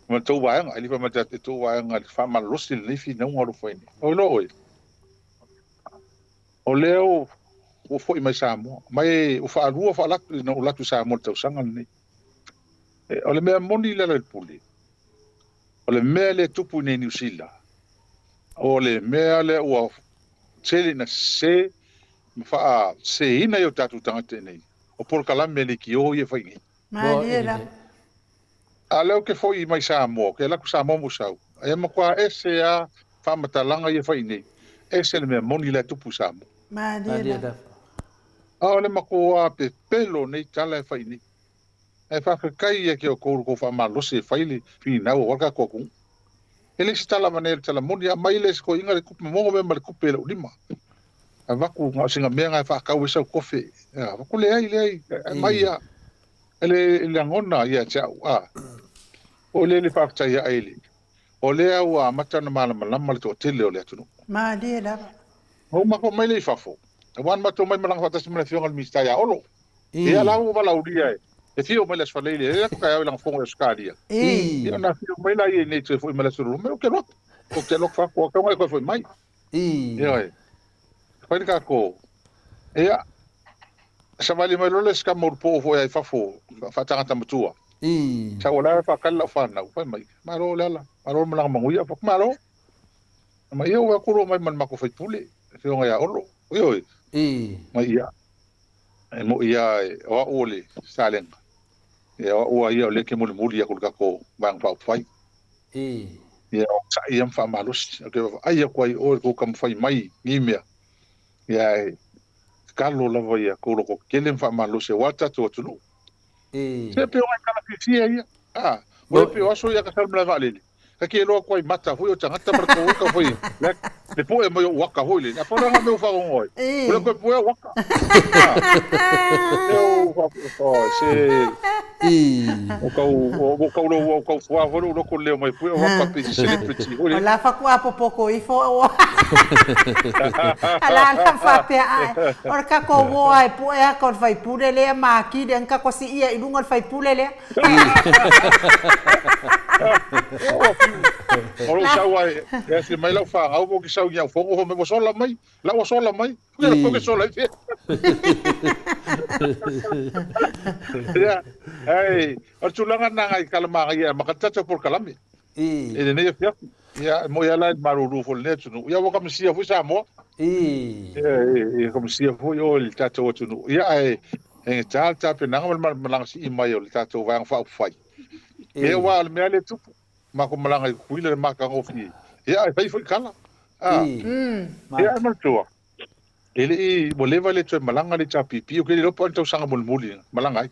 Ma tou vaega, e le fai mai te tou vaega i le faamalolosi lenei finauga o lo o fai nei. Oi loa oe, o lea ua foi mai Samoa, mai ua faalua faalatu ina ua latu i Samoa i le tausaga lenei. O le mea moni Lealailepule, o le mea lea e tupu i nei Niu Sila, o le mea lea ua tele ina sese ma faaseseina ai o tatou tagata i inei, o polokalame leitio ia e fai nei. Malie lava. A o lea ou te foi mai Samoa, ou te alu atu Samoa ma ou sau, e matua ese lava faamatalaga ia e fai i inei, ese le mea moni la e tupu i Samoa. Malie lava. A o le matua pepelo o nei tala e fai i inei. Ae faafetai ia te outou i lo outou faamalosi e fai le finau aua le tatou atunuu. E le se tala avane le tala moni, aumai le isi toeaina le tupe mogo mea ma le tupe i lou lima. Avatu na o sina mea na e faatau ai sau kofe. Avatu leai, leai, aumai ia le lagona ia te au. O lea le faafetai ae le. O lea ua amata ona malamalama le toatele o le atunuu. Malie lava. Ua matou mai lea i fafo. Aua na matou mai malaga faatasi ma le afioga i le Minisita ia Olo. Ia la ua valaaulia e e fio mai le Aso Faraile, e atu taeao i lana fono i Ausetalia. Ia ona afio mai la ia i nei toe foi mai le Aso Lua, mai ou te alu atu. Ou te alu atu faaku, tau ngai koe foi mai. Ioe. Fai le tatou. Ia, savali mai loa le isi tama ulupo foi ai fafo, faatagata matua. Sa ua la faatali lau fanau, fai mai, malo Leala, malo le malaga manuia. Fai atu, malo. Ma ia ua atu loa mai ma le matou faipule, le afioga ia Olo. Ioe. Mai ia. E moi lava o au o le Salega, ia o au lava ia o lea e te mulimuli atu i le tatou Vaega Faaupufai. Ia onosai ia ma faamalosi. Ou te vaavaai atu ai i o i le tou taumafai mai i mea, ia ae tatalo lava ia tou lototetele ma faamalosi aua le tatou atunuu. Se pei o nai tala fiafia ia. A, ua le pei o aso ia ka sau i le malae vaalele. Ka ke loa atu ai mata foi o tagata ma le kou ka foi le le poe mai o waka foi le. A pala nga meu wharongo ai. O le koe poe o waka. E o o se o kau o kau lo o kau fua foi lo ko leo mai poe o waka pe se celebrity foi le. O la faku a popoko ifo o. Ala la faapea ae. O le kako woa e poe a ka o le faipule lea ma akili ang kako si ia i lunga o le faipule lea. O lou sau ai, e asi mai lau fanau po ki sau i au fono fai mai ua sola mai, la ua sola mai. Ko ke sola i fea. Ia, ai, o le tulaga lena ngai kalamaga ia ma ka tatou polokalame. I lenei afiafi. Ia, e moi lava la i le malulu foi o lenei atunuu. Ia, ua kamisia foi Samoa. Ia, ia kamisia foi oe i le tatou atunuu. Ia, ae e gata le tapenaga ma le malaga sii mai o le tatou Vaega Faaupufai. Ia, aua o le mea lea e tupu, matou malaga i Tutuila i le matagofie. Ia, ae fai foi tala. Ia, ae manatua, e le i, ua leva le toe malaga le HRPP, ou te le iloa po o a ni tausaga mulimuli na malaga ai.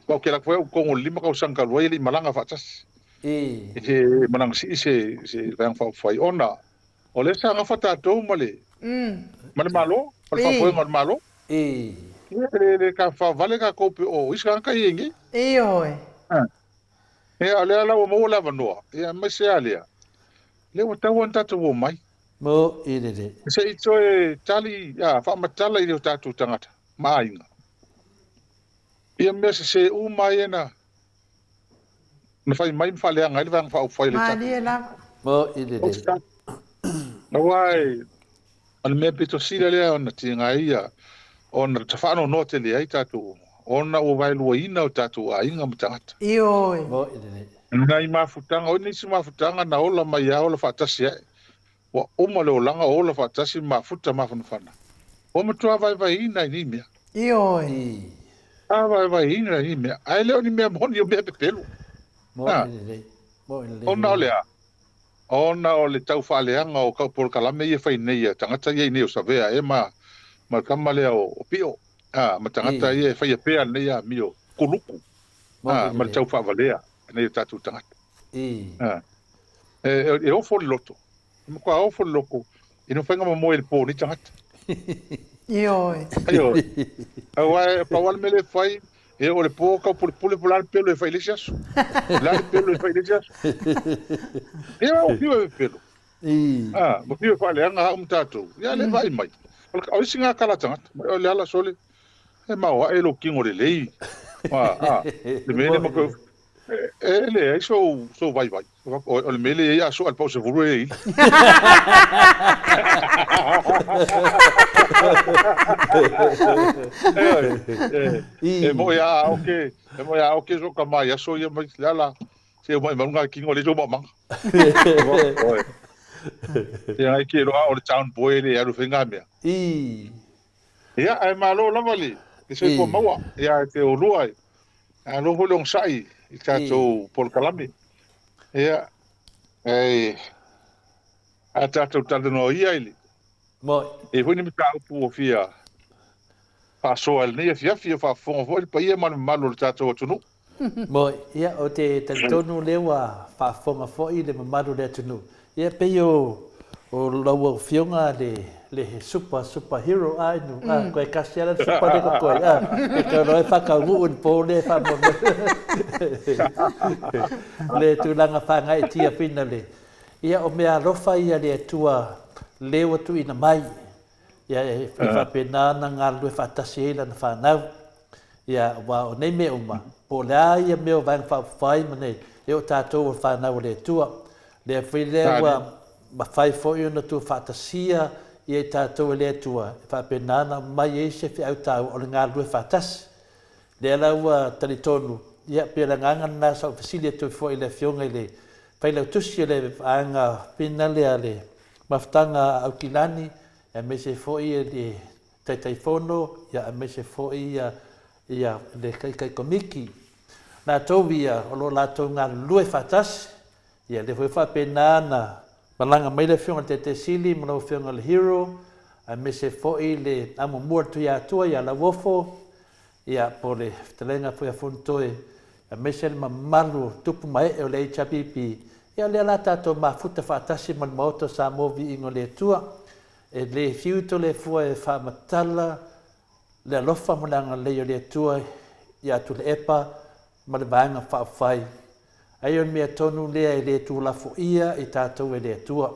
Aua ou te alu atu foi au i totonu o le 5 tausaga talu ai e le i malaga faatasi. E malaga sii se Vaega Faaupufai ona o lea sa gafa tatou ma le ma le Malo, ma le faafoega o le Malo. Ia e le faavale tatou pe o isi tagata ia i inei. Ioe. Ia o lea la ua maua le avanoa, ia aemaise lava lea, lea ua tatau ona tatou omai. Mo i lele. Se i toe tali, faamatala i o tatou tagata ma aiga. Ia mea sese uma ia na na fai mai ma faaleaga ai le Vaega Faaupufai o le Malie lava. Mo i lele. Aua e, o le mea pito sili lea ona tiga ai ia, ona faanoanoa tele ai tatou, ona ua vaeluaina o tatou aiga ma tagata. Ioe. Mo i lele. Nai mafutaga, o nisi mafutaga na ola mai a ola faatasi ae. Ua uma le olaga o ola faatasi ma mafuta mafanafana. Ua matua vaevaeina i nei mea. Ioe. A vaevaeina i nei mea. Ae le o ni mea moni o mea pepelo. Mo i lelei. Mo i lelei. Ona o le a? Ona o le tau faaleaga o kau polokalame ia e fai nei a tagata ia i nei o Savea e ma ma le tama lea o Pio. A ma tagata ia e faia pea lenei amio kuluku. A ma le tau faavalea nei o tatou tagata. E ofo le loto. E matua ofo le loto ina faiga mamoe i le po nei tagata. Ioe. Ioe. Aua e pau lava le mea lea e fai, e o le po tau pulepule po o le a le pelo e fai i le isi aso. O le a le pelo e fai i le isi aso. Ia ua fiu e pepelo. Ah, ua fiu e faaleaga au ma tatou. Ia lea e vaai mai. O le isi lena tala a tagata. O le ala sole, e maoae lou tino lelei. Ah, ah, le mea lea ma E leai sou sou vaivai. O le mea lea e i ai a soa le pausefulu e ili. E moe a oke, e moe a oke so ka mai aso ia mai le ala se o mai maunga le kingo le so maumanga. Ia ai ke roa o le town boy le alu whenga mea. Ia, ae malo lava le le soifua maua ia te olua e. Malo foi le onosai i tatou polokalame. Ia, e a tatou talanoa ia i le Moi. E foi ni mataupu ua fia faasoa i lenei afiafi, o faafofoga foi le paia ma le mamalu o le tatou atunuu. Moi, ia, ou te talitonu lea ua faafofoga foi le mamalu o le atunuu. Ia, pei o, o lau Afioga le, le super, super hero a inu, a, koe kasi ala le super lea ko koe, a, e kau loa e whakaungu i le pō lea e whaamoemoe. Le tulaga whāngaetia whina le. Ia, o mea alofa ia le Atua le ua tuuina mai. Ia, e faapena ona galulue faatasi ai lana whanau. Ia, aua o nei mea uma, po o le a ia mea o Vaega Faaupufai ma nei, e o tatou o le fanau a le Atua. Lea foi lea ua mafai foi ona tuufaatasia ia i tatou e le Atua, e faapena ona aumai ai se feau taua o le galulue faatasi. Lea la ua talitonu, ia, pei o le agaga lena sa ou fesili atu ai foi i le Afioga i le Failautusi o le Vaega Pina lea a le Mafutaga a Aukilani, aemaise foi le Taitaifono, ia aemaise foi ia ia le Taitai Komiti. Latou ia o lo o latou galulue faatasi, ia lea foi faapena ona malaga mai le Afioga i le Taitai Sili ma lau Afioga i le Hero, aemaise foi le amomua o le Tuiatua ia Lauofo, ia po o le fetalaiga foi a Fonotoe, aemaise le mamalu o tupu ma ee o le HRPP, ia o lea la tatou mafuta faatasi ma le Maota o Samoa Viiga o le Atua. E le fiu Toleafoa e faamatala le alofa ma le agalelei o le Atua ia Tuilaepa ma le Vaega Faaupufai. Ai o le mea tonu lea e le tuulafoia i tatou e le Atua.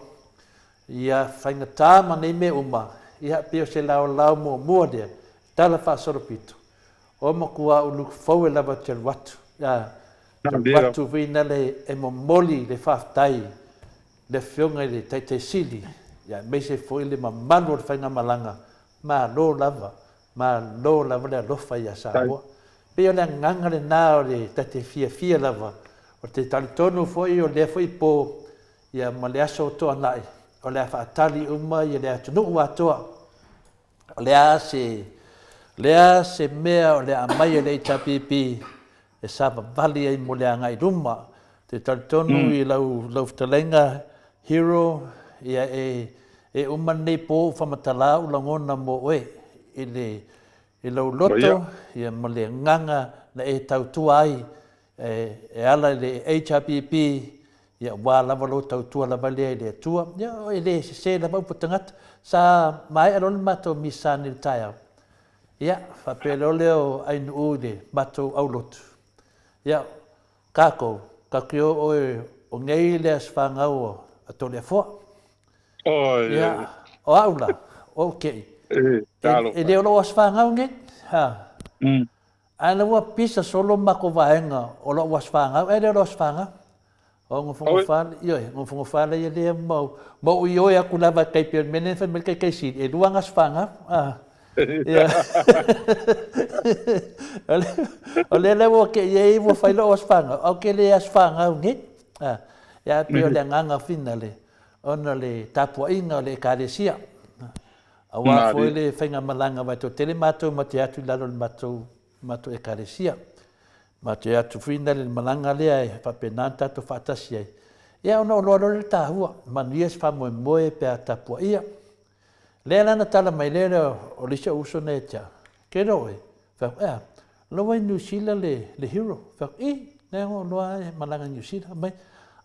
Ia faigata ma nei mea uma, ia pei o se laolao muamua lea, tala faasolopito, o matua ou look forward lava te alu atu, ia, te alu atu finale e momoli le faafetai le Afioga i le Taitai Sili, aemaise foi le mamalu o le faigamalaga, malo lava, malo lava le alofa ia Samoa. E pei o le agaga lena o le ta te fiafia lava, o te talitonu foi o lea foi po, ia ma le aso o Toanai, o le a faatali uma ia le atunuu atoa. O le a se, o le a se mea o le a aumai e le HRPP e savavali ai mo le agai i luma. Te talitonu i lau, lau fetalaiga Hero, ia e, e uma lenei po u faamatala ou lagona mo oe i le, i lou loto, ia ma le agaga na e tautua ai e, e ala i le HRPP, ia aua lava lou tautua lava lea i le Atua. Ia e le sese lava upu a tagata. Sa maea loa le matou misa nei i le taeao, Ia, faapea loa lea o Ainuu i le matou aulotu, Ia, kākou, tatou o oe o nei le aso fanau a Toleafoa. Ia, o au la, o ou keʻi, e le o lou aso fanau nei, ha. Ae na ua pisa solo matou vaega o lou aso fanau, ae le o lou aso fanau. O Gofogofa, ioe, Gofogofa ia lea mau, ma ou ioe atu lava e tai pei o le mea lea na fai mai le taitai sili, e lua aga aso fanau. Ah. Ia. O lea la ua kei ai ua fai lou aso fanau, ae ou te le aso fanau nei. Ah. Ia pei o le agaga finale ona o le tapuaiga o le Ekalesia. Aua foi le faigamalaga aua e toatele matou ma te atu i lalo o le matou matou Ekalesia. Matou atu foi i le malaga lea e faapena ona tatou faatasi ai. Ia ona oloa loa lea le tahua, manuia se faamoemoe pe a tapuaia. Lea la na tala mai lea lea o le isi ou uso na ia te au, ke loa oe? Fai atu, ea, loa i Niu Sila le, le hero. Fai atu, i, lea o loa e malaga i Niu Sila. Mai,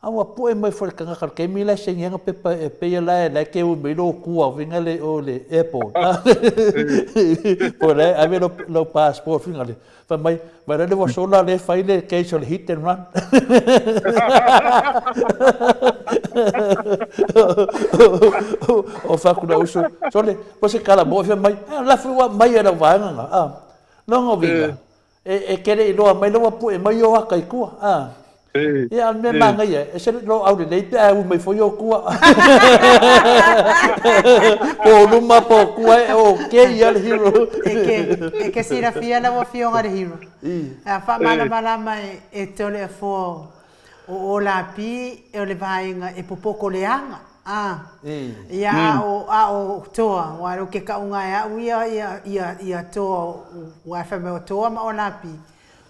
a ua pue mai foi le tagata o le taimi la e saini ai ana pepa e pei la e la e te ui mai lou tua uiga le o le airport. Po la e ave lou, lou passport uiga le. Fai mai, mai la le ua sola le fai le case o le hit and run. O fai atu lou uso, sole, po se kala mo fai mai, lafu ua mai e lau vaega nga. Ah, longa uiga. E, e ke le iloa mai ua pu'e mai o aka i tua. A. Ia, a o le mea manaia, e ese le loau lelei pe a ui mai foi o tua. Po o luma po o tua e okay lava le hero. E ke, e ke silafia lau Afioga le hero. A faamalamalama e Toleafoa o Olapi o le vaega e popoto leaga. A. Ia, a o, a o Toa, aua o ke kauga e au ia, ia, ia, ia Toa, aua e fai mai o Toa ma Olapi.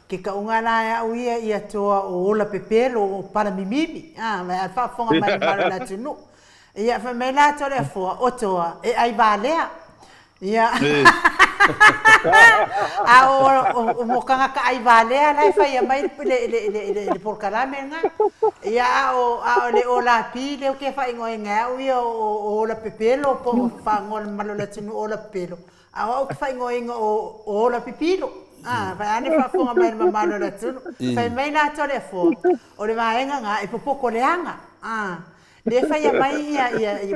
Ke kauga la e au ia, ia Toa o ola pepelo, o palamimimi, a, mai a faafofoga mai le mamalu o le atunuu. Ia, fai mai la Toleafoa, o Toa, e ai valea. Ia. A o mo tagata ai valea la e faia mai le polokalame lena. Ia a o a o le Olapi lea ou te faaigoaina e au ia o Ola Pepelo po o faaigoa e le mamalu o le atunuu Ola Pepelo, a o au ou te faaigoaina o Ola Pipilo. A, vaeane faafofoga mai le mamalu o le atunuu. Fai mai la Toleafoa, o le vaega lena e popoto leaga. A, lea e faia mai ia,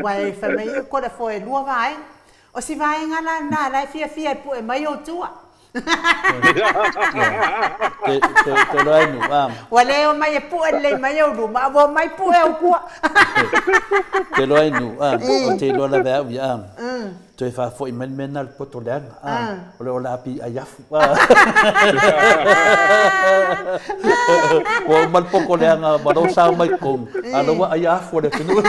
aua e fai mai Toleafoa e lua vaega. O si vaega la lena la e fiafia e pue mai ou tua. Te loa e nu, a. Ua le omai e pue lelei mai ou luma, a ua omai pue ou tua. Te loa e nu, a. O te iloa lava e au ia, a. Toe faafoi mai le mea lena i le poto leaga, a. O le ola api ai afu, a. Ua uma le poto leaga ma lou sao mai totonu, a o lea ua ai afu o le atunuu.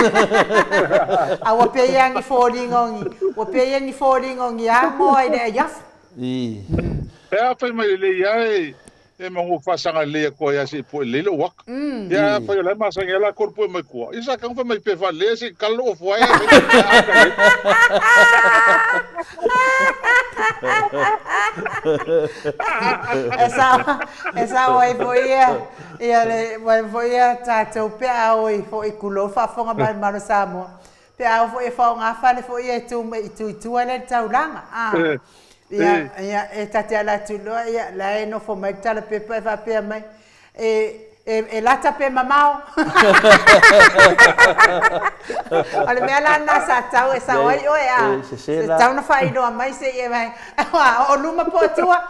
A ua pei lava ni foliga o ni, ua pei lava ni foliga o ni amoa i le ai afu. E afai mai lelei lava e manu faasaga lelei atu ai lava se i pue lelei lou aka. Ia afai o la e masani lava latou i le pue mai tua, ia sa tago fai mai pe faalelei se i kala lou ofu ae ae aka i ai. E sao, e sao ai foi ia, ia le, ai foi ia tatou pe a o i foi tulou faafofoga mai le Malo Samoa, pe a o foi e faaaoga fale foi ia e tu mai i tu i tua lea i le taulaga. A, ia, ia, e ta te ala atu loa, ia, la e nofo mai le talapepa e faapea mai, E, e, e lata pe mamao. O le mea la lena sa tau e sao ai oe a. E sese la. Tau na faailoa mai se i e mai. O luma po o tua.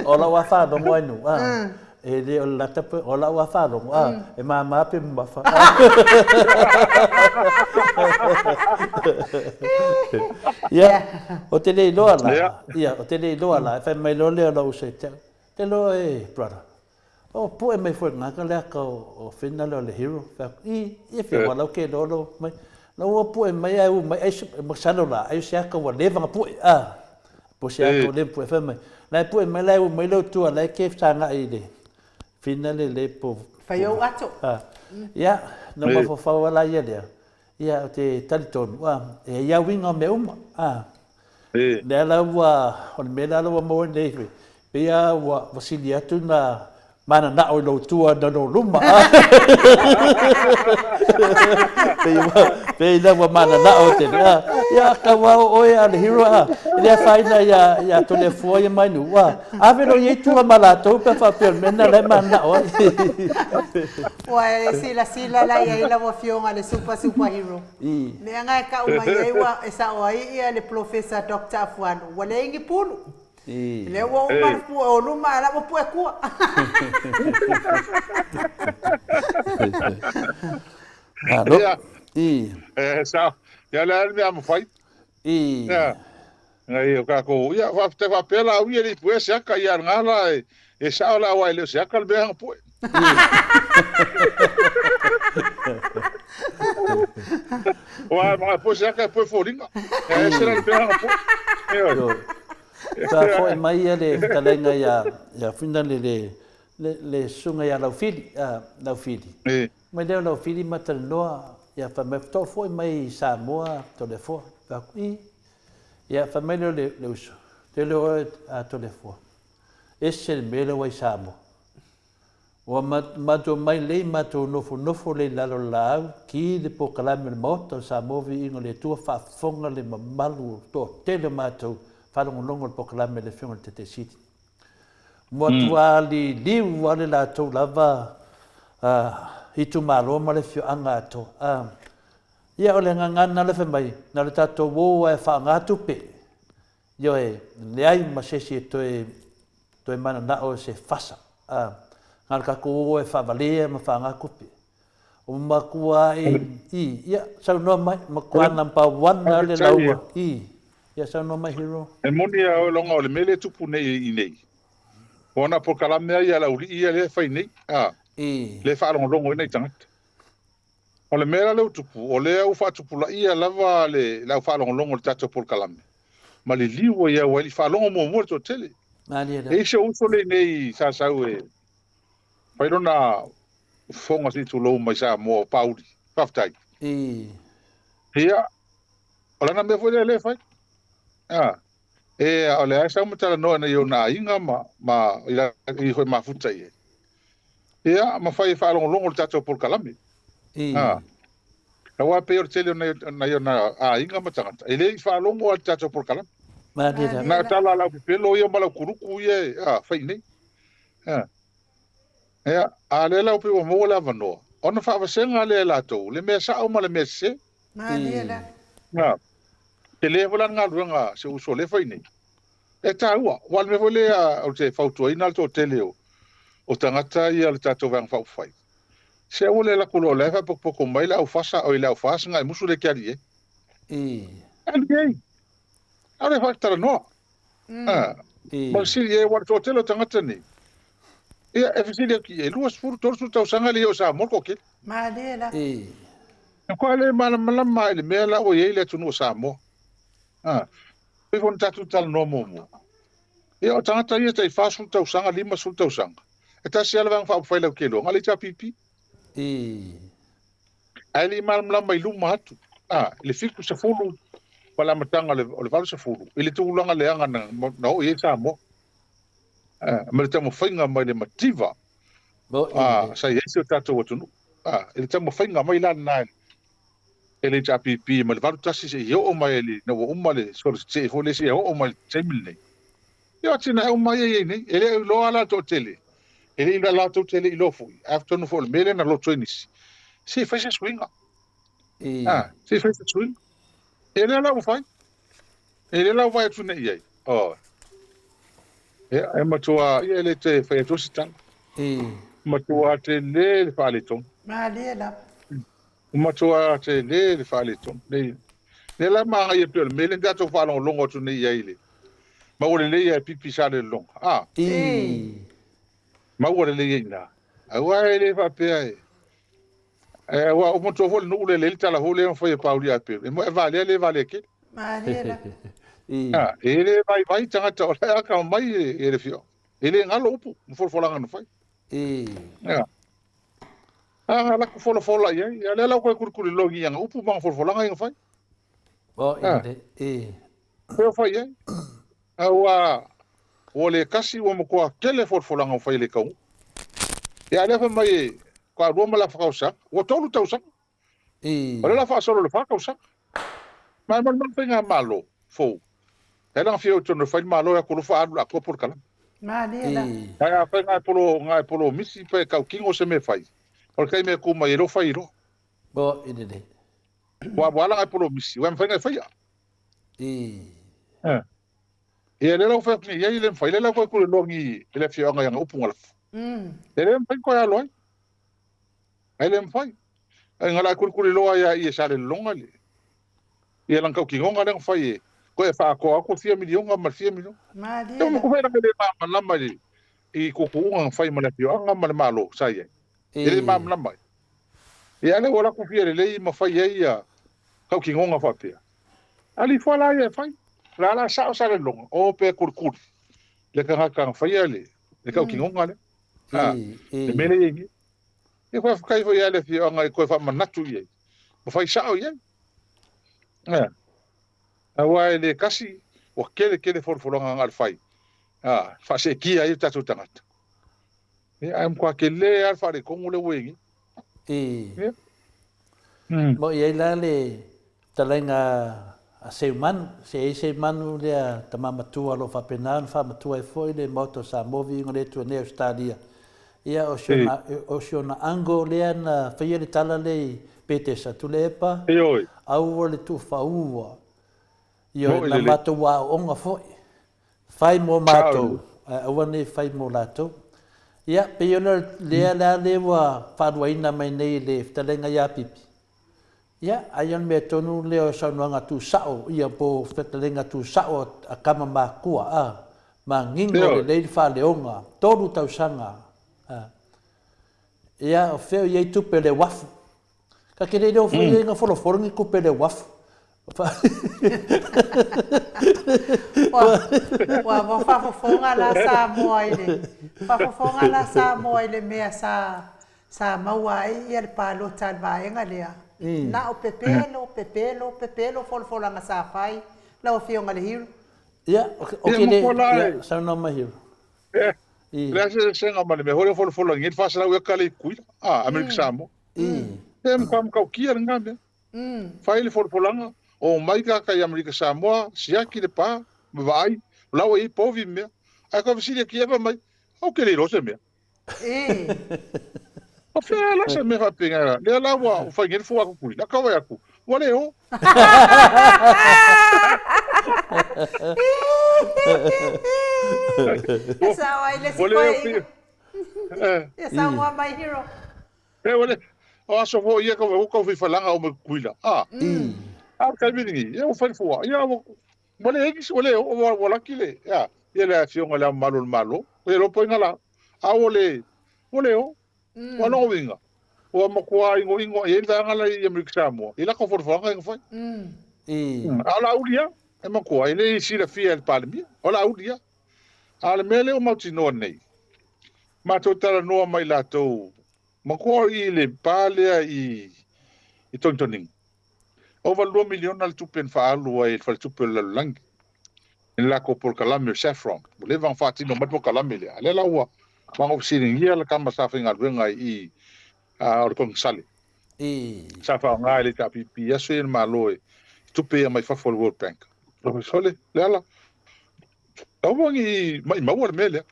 O lau lava faalogo ai nuu, a. E le o le lata pe, o lau lava faalogo, a, e mama pe mamafa. Ia, ou te le iloa la, ia, ou te le iloa la, e fai mai loa lea o lou uso ia te au, te iloa e, brother, o pue mai foi i le gata le aka o Fina lea o le hero. Fai atu, i, ia fia wala ke iloa lou mai. Na ua pue mai ae u mai, ai, masalo la, ai o se aka ua leva na pue, a. Po se aka ua leva pue, fai mai, la e pue mai la e u mai lou tua, la e ke fesagai i le Fina le le po. Fai ou ato. A. Ia, na mafaufau lava la ia lea, ia, ou te talitonu, a, e i ai uiga o mea uma, a. Lea la ua, o le mea lea ua maua nei, pei lava ua sili atu na mananao i lou tua na lou luma. Pei la ua mananao tele. Ia, tau lava o oe a le hero a. E le afaina ia Toleafoa ia mai nuu a. Ave loa i ai tua ma latou pe a faapea o le mea lena la e mananao ai. Ua e silasila la i ai lau Afioga i le super super hero. Mea na e tau mai ai ua e sao ai ia le Polofesa Doctor Afualo, ua leai ni pulu. Lea ua uma le pue o luma ae la ua pue tua. Malo. Ia. E sao. Ia le a le mea mafai. Ia. Ngai o kākou, ia, faafetai faapea la au ia le ipu e se aka ia ngā la e, e sao la aua e le o se aka le mea hanga pue. Ua mga pue se aka e pue fōlinga. E se la le mea hanga pue. Sa foi mai ia le fetalaiga ia ia Fina le le le susuga ia Laufili, a Laufili. Mai lea o Laufili ma talanoa ia fai mai faatoa foi mai i Samoa Toleafoa. Fai atu, i. Ia fai mai lea o le uso, te leo oe a Toleafoa, ese le mea lea ua i Samoa. Ua matou omai lelei matou nofonofo lelei i lalo o le laau, ki le polokalame o le Maota o Samoa Viiga o le Atua faafofoga le mamalu o le toatele o matou faalogologo i le polokalame a le Afioga i le Taitai Sili. Matua liliu lava le latou lava itumalo ma le afioaga atoa. Ia, o le gagana lea fai mai, na o le tatou o lava e faaaoga tupe. Ioe, leai ma se isi e toe, toe mananao i se fasa. A, na o le tatou o e faavalea ma faaaoga tupe. O matua i, i, ia, saunoa mai, matua number one lava le lauga, i, ia saunoa mai Hero. E moni a oe loga o le mea lea e tupu nei i nei. O ana polokalame a ia a le aualii ia lea e fai nei, a, I. lea e faalogologo ai nai tagata. O le mea la lea ua tupu, o lea ua faatupulaia lava le le au faalogologo i le tatou polokalame, ma liliu ai au i faalogo muamua le toatele. Malie E i ai si ou uso lea i inei sa sau e fai lona fofoga se i tulou mai Samoa o Pauli. Faafetai. I. Ia, o lana mea foi lea lea e fai. A, e, o lea e sau ma talanoa i nai ona aiga ma, ma i la, i foi mafuta i ai. Ia, ma fai e faalogologo i le tatou polokalame. I. A, aua pei o le tele o nai, nai ona aiga ma tagata, e le i faalogo lava i le tatou polokalame. Malie lava. Na o tala a lau pepelo ia ma lau kuluku ia e, a, fai i nei. A, ia, a lea la ua pei ua maua le avanoa, ona faavasega lea e latou, le mea sao ma le mea sese. Malie lava. A, tele foi la le galuega a si ou uso lea e fai nei. E taua, aua o le mea foi lea ou te fautuaina le toatele o, o tagata ia o le tatou Vaega Faaupufai, se aua le alu atu loa o la e faapotopoto mai le aufasa, oi le aufas na e musu lea e te alu i ai. I. Alu i ai. Alu e faatalanoa. Ah, ma fesili i ai, aua o le toatele o tagata nei, ia, e fesili atu i ai, 20, 30 tausaga e le i oo i Samoa le toatele. Malie la. I. E matua le malamalama i le mea la ua i ai le atunuu o Samoa. Ah, pei foi ona tatou talanoa muamua, ia o tagata ia tai 40 tausaga, 50 tausaga, e tasi lava le Vaega Faaupufai latou te iloa, na o le HRPP. I. Ae le i malamalama i luma atu, a, i le 70 ma le amataga o le, o le 80, i le tulaga leaga na, na oo i ai Samoa. A, ma le taumafaiga mai le mativa, a, sa i ai si o tatou atunuu. A, i le taumafaiga mai la lena e le HRPP mai le 81 seia oo mai ina ua uma le solo tetee foi lea seia oo mai i le taimi lenei. Ia o atinae uma ia e i ai nei, e le o iloa la le toatele, e le i latou te le i iloa foi, ae atonu foi o le mea lea na loto ai nisi, se i fai se suiga. A, se i fai se suiga. Ia lea la ua fai. Ia lea la ua vaai atu nei i ai. Oh. Ia, e matua, ia e le te fai atu se tala. Matua tele le faaletonu. Malie lava. Matua tele le faaletonu. Nei, lea la manaia pei o le mea lea na tatou faalogologo atu nei i ai i le maua lelei e pipi sa le lologa. A. I. Maua lelei ai i ina. Aua e le faapea e aua ua matua foi le nuu lea e leai le tala foi lea na fai e Pauli a Peru. E moe valea le valea tele. Malie la. I. A, e le vaivai tagata o la e atamamai e le afioaga. E le galo upu ma folafolaga na fai. I. A. A laku folafola i ai, a lea la ua toe kulikulilogi i ana upu ma ana folafolaga ia na fai. O, i, i. Pea fai i ai. A ua, ua le kasi, ua matua tele folafolaga ua fai e le taunuu. Ia, a lea fai mai e toalua ma le afa tausaga, ua tolu tausaga. I. O lea la faasolo i le fa tausaga. Ma e malumalu faigamalo fou. E ala fia o tonu e fai le malo e atu lofa alu le atoa polokalame. Malie la. Ae afai nga e polo nga e polo misi pe kau kingo se mea fai. O le taimi e tu mai e lo fai loa. Bo i lelei. Ua ua ala nga e polo misi, ua mafai nga e faia. I. Eh. Ia lea la ua fai atu nei i ai le mafai, lea la ua toe kuleloa ni i le afioaga i ana upu na lafo. E le mafai ona toe alo ai. Ae le mafai. Ai nga la e kulikuliloa ai a i e Salelologa le ia lana tautinoga lea na fai e toe faaatoa atu le fia miliona ma le fia miliona. Malie Ia la. ma fai lana le malamalama i le i tuutuuga na fai ma le afioaga ma le Malo sa i ai. E le malamalama ai. Ia a lea ua alu atu fia lelei ma fai ai ia tautinoga faapea. Alifua la ia e fai. O le a la sao Salelologa, o pe kulikuli le tagata na faia le le tautinoga lea. A, le mea lea e i ai nei. Ia faafetai foi ia le afioaga i toe faamanatu i ai, ma fai sao i ai. Ea, aua e le kasi, ua tele tele folafolaga na o le fai, a, faaseetia ai o tatou tagata. Ia, ae matua tele lava le faaletonu lea ua i ai nei. I. Ia. Mo i ai la le Fetalaiga a Seumanu, se i ai Seumanu lea tama matua o lo o faapena ona faamatua ai foi le Maota o Samoa viiga o le Atua nei Ausetalia. Ia, o si ona, o si ona uncle lea na faia le tala lea i Petesa, Tuilaepa, aua le tuufaua. Ioe, na matou aooga foi. Fai mo matou, ae aua ne i fai mo latou. Ia, pei o lea la lea ua faaluaina mai nei e le fetalaiga ia Pipi. Ia, ai o le mea tonu lea o saunoaga tuusao, ia po o fetalaiga tuusao a tama makua, a, manino lelei le faaleoga, 3 tausaga, a. Ia, o fea o i ai tupe o le uafu? Ta te le iloa foi e na folofolo ni tupe le uafu. Ua ua faafofoga la Samoa i le faafofoga la Samoa i le mea sa sa maua ai ia le palota a le vaega lea. Na o pepelo, pepelo, pepelo folafolaga sa fai lau Afioga i le Hero. Ia, o ke le, ia, saunoa mai Hero. E leai se eseesega ma le mea foi lea o folafolagia ai le 400 eka lea i Tutuila, Amerika Samoa. E matua matautia lena mea. Fai le folafolaga, omai tagata i Amerika Samoa, siaki le pa, ma vaai, o la ua i ai povi ma mea. Ae toe fesili atu i ai fai mai, Ou te le iloa se mea. O fea la se mea faapena? Lea la ua fai nei le fua a Tutuila, tau vaai atu, ua le o. E sao ai le isi koe. E saunoa mai Hero. E ua le, o aso foi ia kau kau faifalaga o mai Tutuila. Ah. A o le taimi lenei, ia ua fai le fua. Ia ua ua le egi, ua le o, ua laki le, ia, ia le afioga i le Ao Mamalu o le Malo. Ia iloa po o ai na la. A ua le, ua le o. Ua lona uiga, ua matua igoigo i ai le vaega la i Amerika Samoa i latou folafolaga ia na fai. A o Laauli lava, e matua, e le i silafia e le Palemia, o Laauli lava. A o le mea lea ua mautinoa nei, matou talanoa ma i latou, matua o i i le pa lea i Togitogiga, Ova $2 miliona le tupe na faaalu ai e le Faletupe o le Lalolagi i le latou polokalame o le Saffron. Ua leva ona faatino mai le polokalame lea, a o lea la ua mago fesiligia le tama sa faigaluega i i o le Konesale sa faaaoga e le HRPP i aso ia le Malo e tupe ia mai fafo o le World Bank. Sole, Leala, aua ne i maimau le mea lea.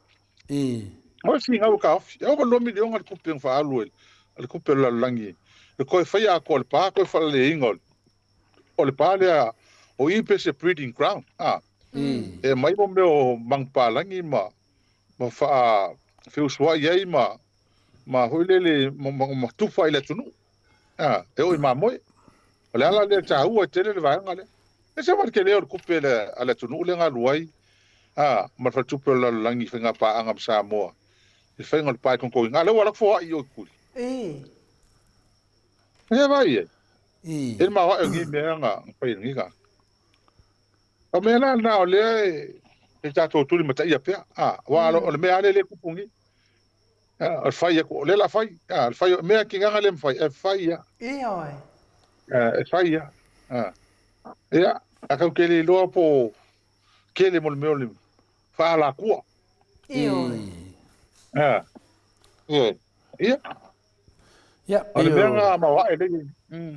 Aua e finau e taofi. E ova $2 miliona le tupe na faaalu e le tupe o le lalolagi e toe faia atoa o le pa, toe faaleleiina o le pa lea o i pei se breeding ground. E aumai mo mea o manupapalagi ma faafeusuai ai ma foi lele ma tufa i le atunuu. E oo i mamoe. O le ala lea e taua tele le vaega lea. E ese ma le tele o le tupe a le atunuu lea na alu ai ma le faletupe o le lalolagi i faiga paaga ma Samoa i le faiga o le pa e togitogiina. A o lea ua alu atu foai i o i Tutuila. E vaai ai. E le maoae o lenei mea na fai e lenei tagata. O mea la lena o lea e tatou tulimataia pea. Aua o le mea lava lea e tupu nei. O le fai atu, o lea o le a fai. O le fai, o mea tinaga lea e mafai, e fai lava. Ioe. E fai lava. Ia, a tatou te le iloa po o tele mo le mea o le faaalatua. Ioe. Ioe. Ia. Ia, O le mea na maoae lea.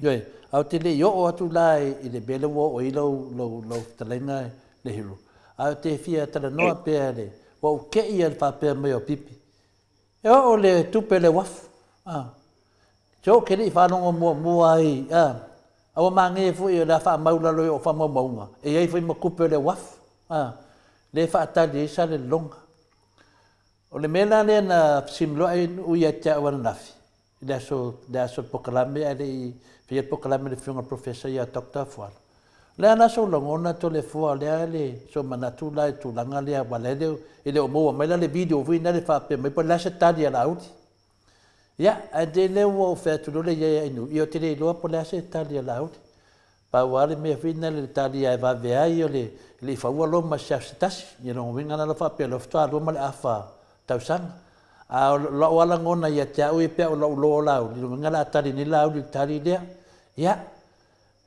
Ioe, ae ou te le i oo atu la i le mea lea ua oo ai lau, lau, lau fetalaiga le Hero. Ae ou te fia talanoa pea le, ua ou te i i le faapea mai o Pipi. E oo le tupe i le uafu. A. Se ou te le i faalogo muamua ai, a. A ua manaia foi o le a faamau i lalo i ou faamaumauga, e i ai foi ma tupe o le uafu, a, lea e faatali ai Salelologa. O le mea la lea na fesimiloai ai ia te au ananafi, i le aso, le aso o le polokalame ae le i faia le polokalame a le Afioga i le Professor ia Doctor Fualo. O le a la sou lagona Toleafoa, o le a le sou manatu la i le tulaga lea aua la e le o maua mai la le video foi lena e faapea mai po o le a se tali a Laauli. Ia, ae te lea ua ou fai atu loa lea i ai ia Ainuu, ia ou te le iloa po o le a se tali a Laauli. Pau lava le mea foi lena le tali lava e vave ai o le le i faua Roma i se aso se tasi. Ia lona uiga la faapea loa faatoa lua ma le afa tausaga. A o lou lava lagona ia te au ia pei o lou iloa o Laauli, lona uiga o le a tali nei Laauli i le tali lea. Ia,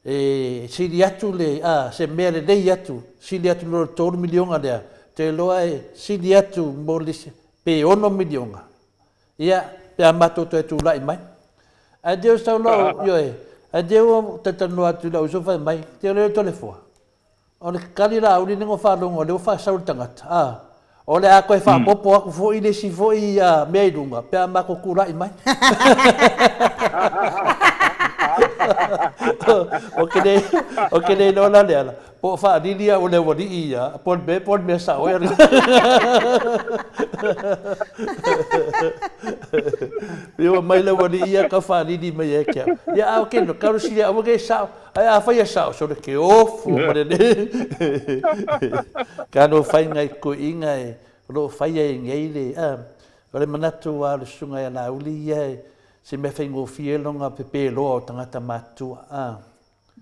e sili atu le, a, se mea lelei atu, sili atu i lo le $3 miliona lea, ou te iloa e sili atu mo le isi, pe $6 miliona. Ia, pe a matou toe tulai mai. Ae deu sau lau, ioe, ae deu ua talatalanoa atu i lou uso fai mai, te ole Toleafoa, o le tali Laauli lea na ou faalogo o lea ua faasau i le tagata, a, O le a toe faaopoopo atu foi le isi foi mea i luga pe a matou tulai mai. Ou te le, ou te le iloa la Leala, po o faalili au e le aualii ia, po o le mea, po o le mea sao ea. Pei ua mai le aualii ia tau faalili mai ia te au. Ia a ou te iloa, talosia aua ne i sao. Ae afai e sao, sole ke ofu ma le le. Ka no faiga i toeaiina e o lo o faia i nei le, a, o le manatu lava o le Susuga ia Laauli ia e se mea faigofie lona pepeloa o tagata matutua, a.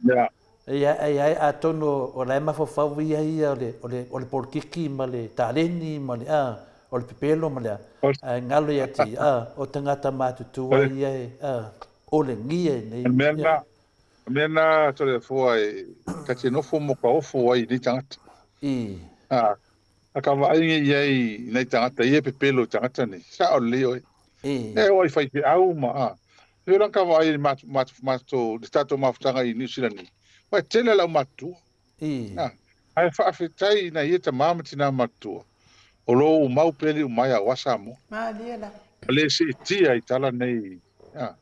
Yeah. Ia, ia, atonu o la e mafaufau ia ia o le, o le, o le polokiki ma le taleni ma le, a, o le pepelo ma le a, ae galo ia te ia, a, o tagata matutua ia e, a, olegia i nei. O le mea lena, o le mea lena Toleafoa e ta te nofo mo ka ofo ai i nei tagata. I. A, a ka vaai nei i ai i nai tagata ia e pepelo i tagata nei, sao lelei oe. I. E o ai faifeau ma, a, e la ka vaai i matou, le tatou mafutaga i Niu Sila nei, ua e tele le aumatutua. I. A, ae faafetai i nai ia tama ma tina matutua, o lo o umau pea le umaea aua Samoa. Malie la. Ma le seetia i tala nei, a.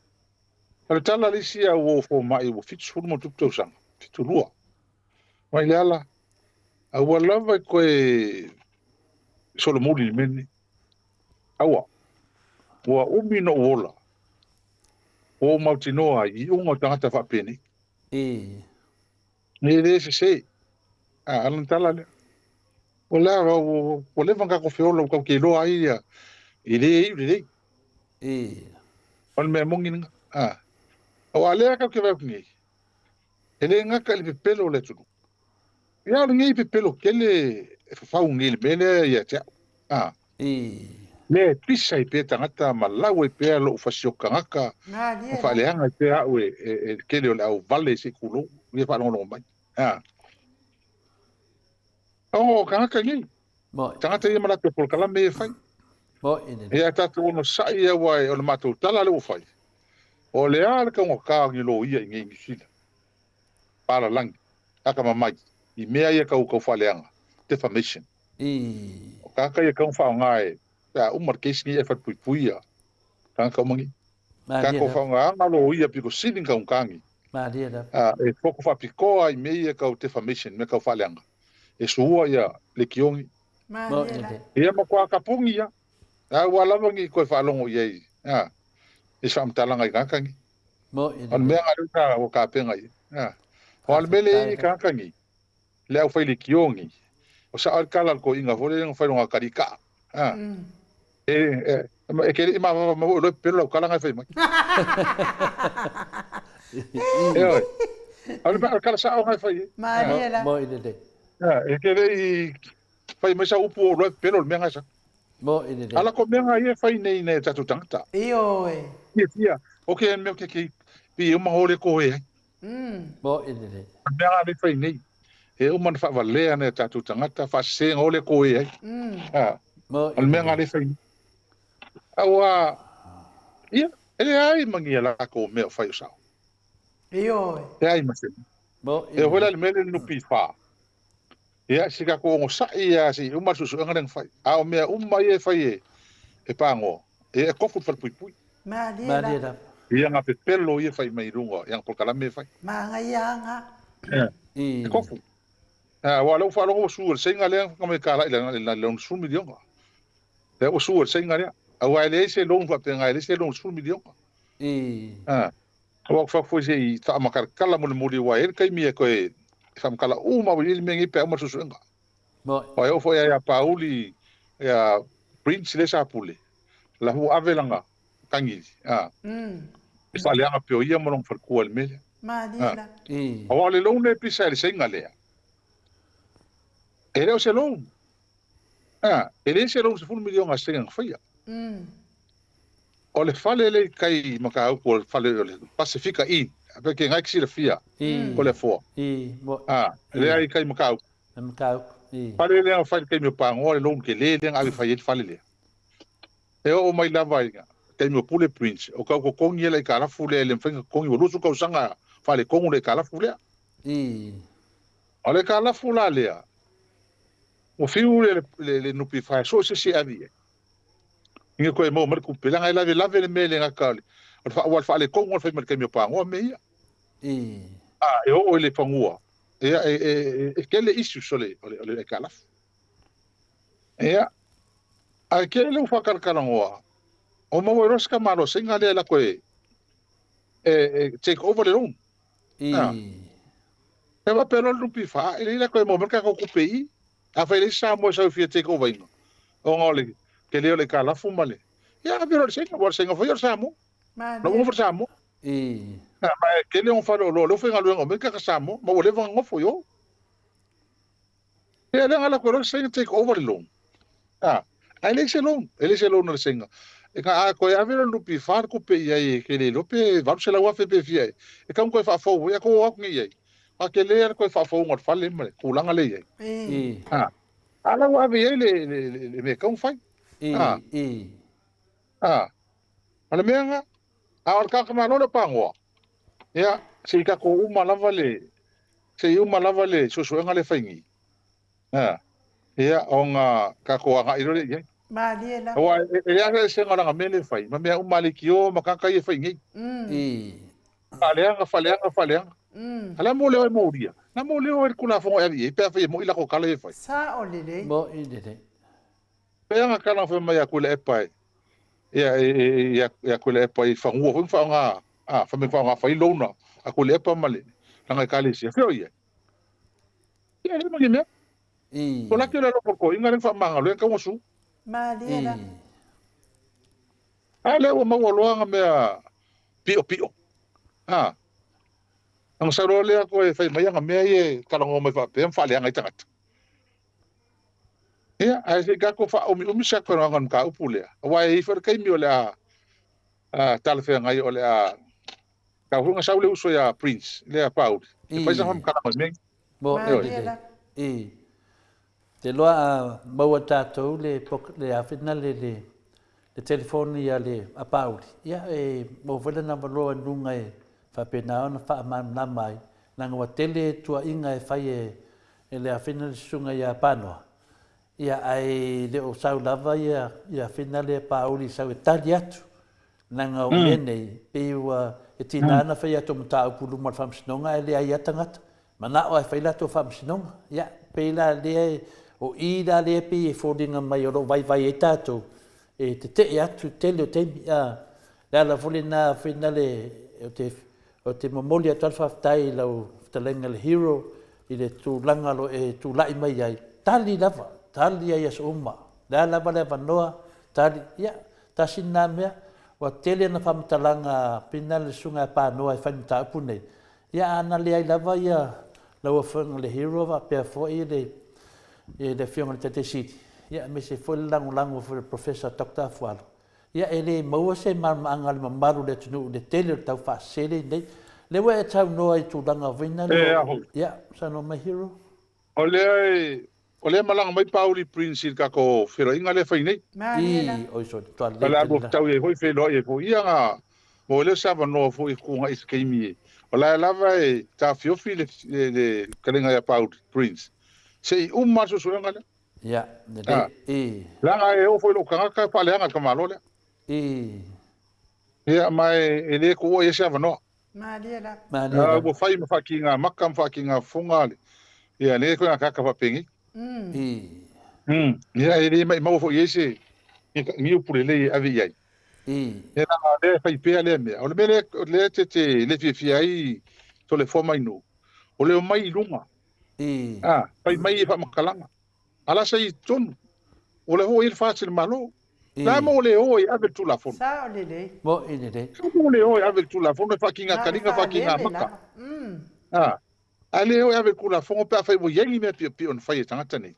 O le tala a le isi au uo fomai ua 77 tausaga, 72. Mai Leala, aua lava e koe solomuli i le mea lenei. Aua, ua umi ona ou ola, ua ou mautinoa ai i iuga o tagata faapenei. I. E le sese. A, o lana tala lea. Ua lea, ua leva ona tatou feola ua tatou te iloa ai ia, e le iu lelei. I. O le mea moni lena. A. Aua o lea tatou te vaai atu nei, e le gata i le pepelo o le atunuu. Ia o lenei pepelo tele e fafau nei i le mea lea ia te au. A. I. Lea e pisa ai pea tagata ma lau ai pea lou fasioti tagata ma faaleaga ai pea au e le tele o le au vale se i tulou ia faalogologo mai. A. O tagata nei. Tagata ia ma latou polokalame ia e fai. Ia tatou onosai aua o le matou tala lea ua fai. O le a le taugata o ni loia i nei Niu Sila? Palalagi, atamamai, i mea ia tau tau faaleaga, defamation. I. O tagata ia tau faaaoga e, pe a uma le case nei e falepuipui ia tagata uma nei. Malie Tatou lava. faaaogaina loia pito sili ona taugata nei. Malie lava. A, e poto faapitoa i mea ia tau defamation, mea tau faaleaga. E sua ia lekioni. Malie lava. Ia matua tapuni ia. A ua lava ni koe faalogo i ai, a, i se faamatalaga i tagata nei. O le mea lena lea ua tapena i ai. A, o le mea lea e i ai tagata nei, le aufai lekioni nei, o sao ai le tala a le toeaina foi lea na fai lona talikaa. A, e, e, e te le i mavava mai foi loa e pepelo lau tala na e fai mai. E oi. O le tala sao na e fai ai. Malie la. Moi lelei. A, e te le i fai mai sau upu o loa e pepelo le mea na e sa. Moi lelei. Ala ko mea nga ia e fai nei nai o tatou tagata. Ioe. Fiafia. Ok, e mea o ke kei, pi e uma hōle ko e ai. Moi lelei. O mea nga lea e fai nei, e uma na faavalea nai o tatou tagata, faasese hōle ko e ai. A, Moi o le mea nga lea e fai nei. Aua, ia, e leai ma ni a latou mea o fai o sao. Ioe. Leai ma se mea. Moi E oo foi la lelei. i le mea lea i le NPF, ia, se tatou onosai lava se i uma le suesuega lea na fai. A o mea uma ia e fai e, e pagoa, ia e kofu i le falepuipui. Malie la. Malie lava. Ia nga pepelo ia e fai mai i luga, ia nga polokalame e fai. Manaia aga. Ia, I. e kofu. A, aua o lea ua faalogo ua sue e le Seiga lea na mai tala i le 60 miliona. Lea ua sue e le Seiga lea. Aua e leai se loan faapena, e leai se loan 10 miliona. I. A, aua ou te fai atu foi se i faamatalatala mulimuli aua e i ai le taimi e toe faamatala uma auiliili mea nei pe a uma le suesuega. Moi. Aua e oo foi ia Pauli, ia Prince lea sa pule, la ua ave lana tagili, a, e faaleaga pea o ia ma lona faletua i le mea lea. Malie A, la. I. aua o le loan lea e pisa e le Seiga lea, e le o se loan. A, e leai se loan 10 miliona a se Seiga na faia. O le fale lea i tai i Matautu, o le fale o le Pasefika Inn, pe ke ngai silafia I. o le afoa. I. Moi. A, lea i tai i Matautu. I Matautu. I. Fale lea na fai i le taimi o Pagoa le loan tele lea na ave fai ai le fale lea. E oo mai lava i taimi o Pule Prince, o tau totogi ia le aitalafu lea e le mafai ona totogi, ua 20 tausaga faaletonu le aitalafu lea. I. O le aitalafu la lea, Ua fiu le, le, le NPF e so o se isi e ave i ai. Inga koe maua mai le tupe, leaga e lavelave le mea e le gata o le, o le, aua o le faaletonu o le fai mai le taimi o pagoa mea ia. A e oo i le fanua, ia, e, e, e, e tele issues o le, o le, o le aitalafu. Ia, ae tele lou faatalatalanoa, o maua ai loa se tamaloa Saina lea e alu atu e, e, e take over le loan. E faapea loa le NPF, e leai la toe maua mai le tatou tupe i i. Afai e leai se Samoa e sau e fia take over ina, ona o le tele o le aitalafu ma le... Ia ave loa i le Saina, aua o le Saina foi o le Samoa. Na ua nofo le Samoa. Ma e tele ona faleoloa, o lea ua faigaluega uma ai tagata Samoa, ma ua leva ona nofo i o. Ia lea na alu atu ai loa le Saina take over le loan. A, ae leai se loan, e leai se loan a le Saina. E na a toe ave loa le NPF le tupe i ai e ke le iloa pe 800,000 pe fia e, e tatau ona toe faafou ai, a tou o atu nei i ai, a tele lava le toe faafouga o le fale ma le tulaga lea i ai. A, a la ua ave i ai le, le, le, le mea e tatau ona fai. A, a, o le mea lena, a o le tagata Malo lea o Pagoa, ia, se i tatou uma lava le, se i uma lava le suesuega lea e fai nei. A, ia, ona tatou agai loa lea i ai. Malie lava. Aua e, e leai se eseesega o lana mea lea e fai, ma mea uma a leitio ma tagata ia e fai nei. Faaleaga, faaleaga, faaleaga. A le a mo leo e molia? Na mo leo e le Tulafono e ave i ai, pe afai e moi lako tala ia e fai. Sao lelei. Moi lelei. Pe ana tala na fai mai ia Tuilaepa e, ia, e, e, ia, ia Tuilaepa i fanua foi ma faaaoga, a, fai mai faaaoga fai loan a Tuilaepa ma le lana ekalesia. Fea o i ai? Ia, e leai ma ni mea. O laki o le alofa o le toeaina lea na faamagalo ai tau na su. Malie la. A lea ua maua loa ana mea piopio. A. Ona sau loa lea toe fai mai ana mea ia e talanoa mai faapea ma faaleaga ai tagata. Ia, ae se i tatou faaumiumi se talanoaga i le mataupu lea, aua e i ai foi le taimi o le a talafeagai o le a tau foi ona sau le uso ia Prince, lea Pauli, e fai sana faamatalaga i mea ia. Malie la. Te loa a maua tatou le le a fina le le le telefoni a le a Pauli, ia e maua foi lana avanoa i luga e faapena ona faamalamalama ai, leaga ua tele tuuaiga e fai e e le afina le susuga ia Panoa, ia ae le o sau lava ia ia afina le Pauli sau e tali atu, leaga o mea nei, pei ua e tiga ona fai atu mataupu i luma o le Faamasinoga ae leai lava tagata, manao lava e fai latou faamasinoga. Ia, pei la lea, o i la lea pei e foliga mai o lo o vaivai ai tatou, e tetee atu i le tele o taimi. A, le ala foi lena finale ou te, ou te momoli atu lava le faafetai i lau fetalaiga i le Hero i le tulaga o lo o e tulai mai ai, tali lava, tali ai i aso uma. O le a lava le avanoa, tali, ia, tasi lena mea, ua tele ana faamatalaga finale le Susuga ia Panoa e fai i le mataupu lenei, Ia a na leai lava ia lau Afioga i le Hero faapea foi le le Afioga i le Taitai Sili, ia aemaise foi le lagolago foi o le Professor Doctor Afualo, ia e le maua se malamalamaaga a le mamalu o le atunuu i le tele o le tau faasese lenei. Lea ua e saunoa i tulaga foi na lea. Ia, saunoa mai Hero. O lea e O lea e malaga mai Pauli Prince i le tatou feiloaiga lea e fai nei. Ii, oi sole, tua lelei. O le a lua fetaui ai foi feiloai ai foi ia na maua lea o se avanoa foi e fetuunai i se taimi e o la e lava e taofiofi le le fetalaiga ia Pauli Prince se i uma le suesuega lea. Ia, lelei. Ii. Leaga e oo foi i lou tagata e faaleaga le tamaloa lea. Ii. Ia, ma e le tuua i ai se avanoa. Malie la. Malie la. Ua fai ma faakiga maka ma faakiga fofoga le, ia, le koe gakaka faapenei. Ii. Ia, e le maimau foi i ai se ni upu lelei e ave i ai. Ii. Ia, leaga o lea e fai pea lea mea. O le mea lea, lea te te le fiafia ai Toleafoa mai nuu, o le omai i luga. Ii. A, fai mai e faamatalaga. A la sa i totonu. O lea foi ua i ai le FAST i le Malo. La mo le o e ave le Tulafono. Sao lelei. Mo'i lelei. Sa mo le o e ave le Tulafono e faakiga kaliga faakiga maka. A, a le o e ave le Tulafono pe afai ua i ai ni mea piopio na fai e tagata nei.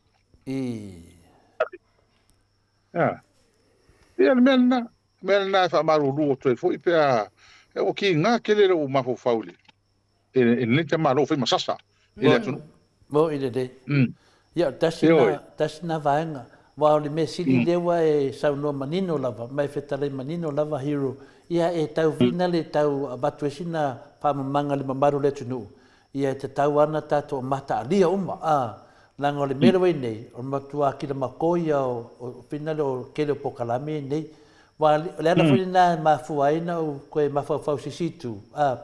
A, ia le mea lena, mea lena e faamalulu atu ai foi pe a, ua kiga tele lou mafaufau i le e lenei tamaloa ua fai ma sasa i le atunuu. Mo'i lelei. Ia, o tasi na, tasi na vaega. Aua o le mea sili lea ua e saunoa manino lava, ma e fetalai manino lava Hero, ia e tau vina le tau avatu ai sina faamamaga i le mamalu o le atunuu, ia e tatau lava ona tatou mataalia uma, a. Leaga o le mea lea ua i ai nei, o le matua kilamako ia o finale o le tele o polokalame nei. Aua o le ala foi lena e mafua ai ona ou toe mafaufau i se isi itu, a,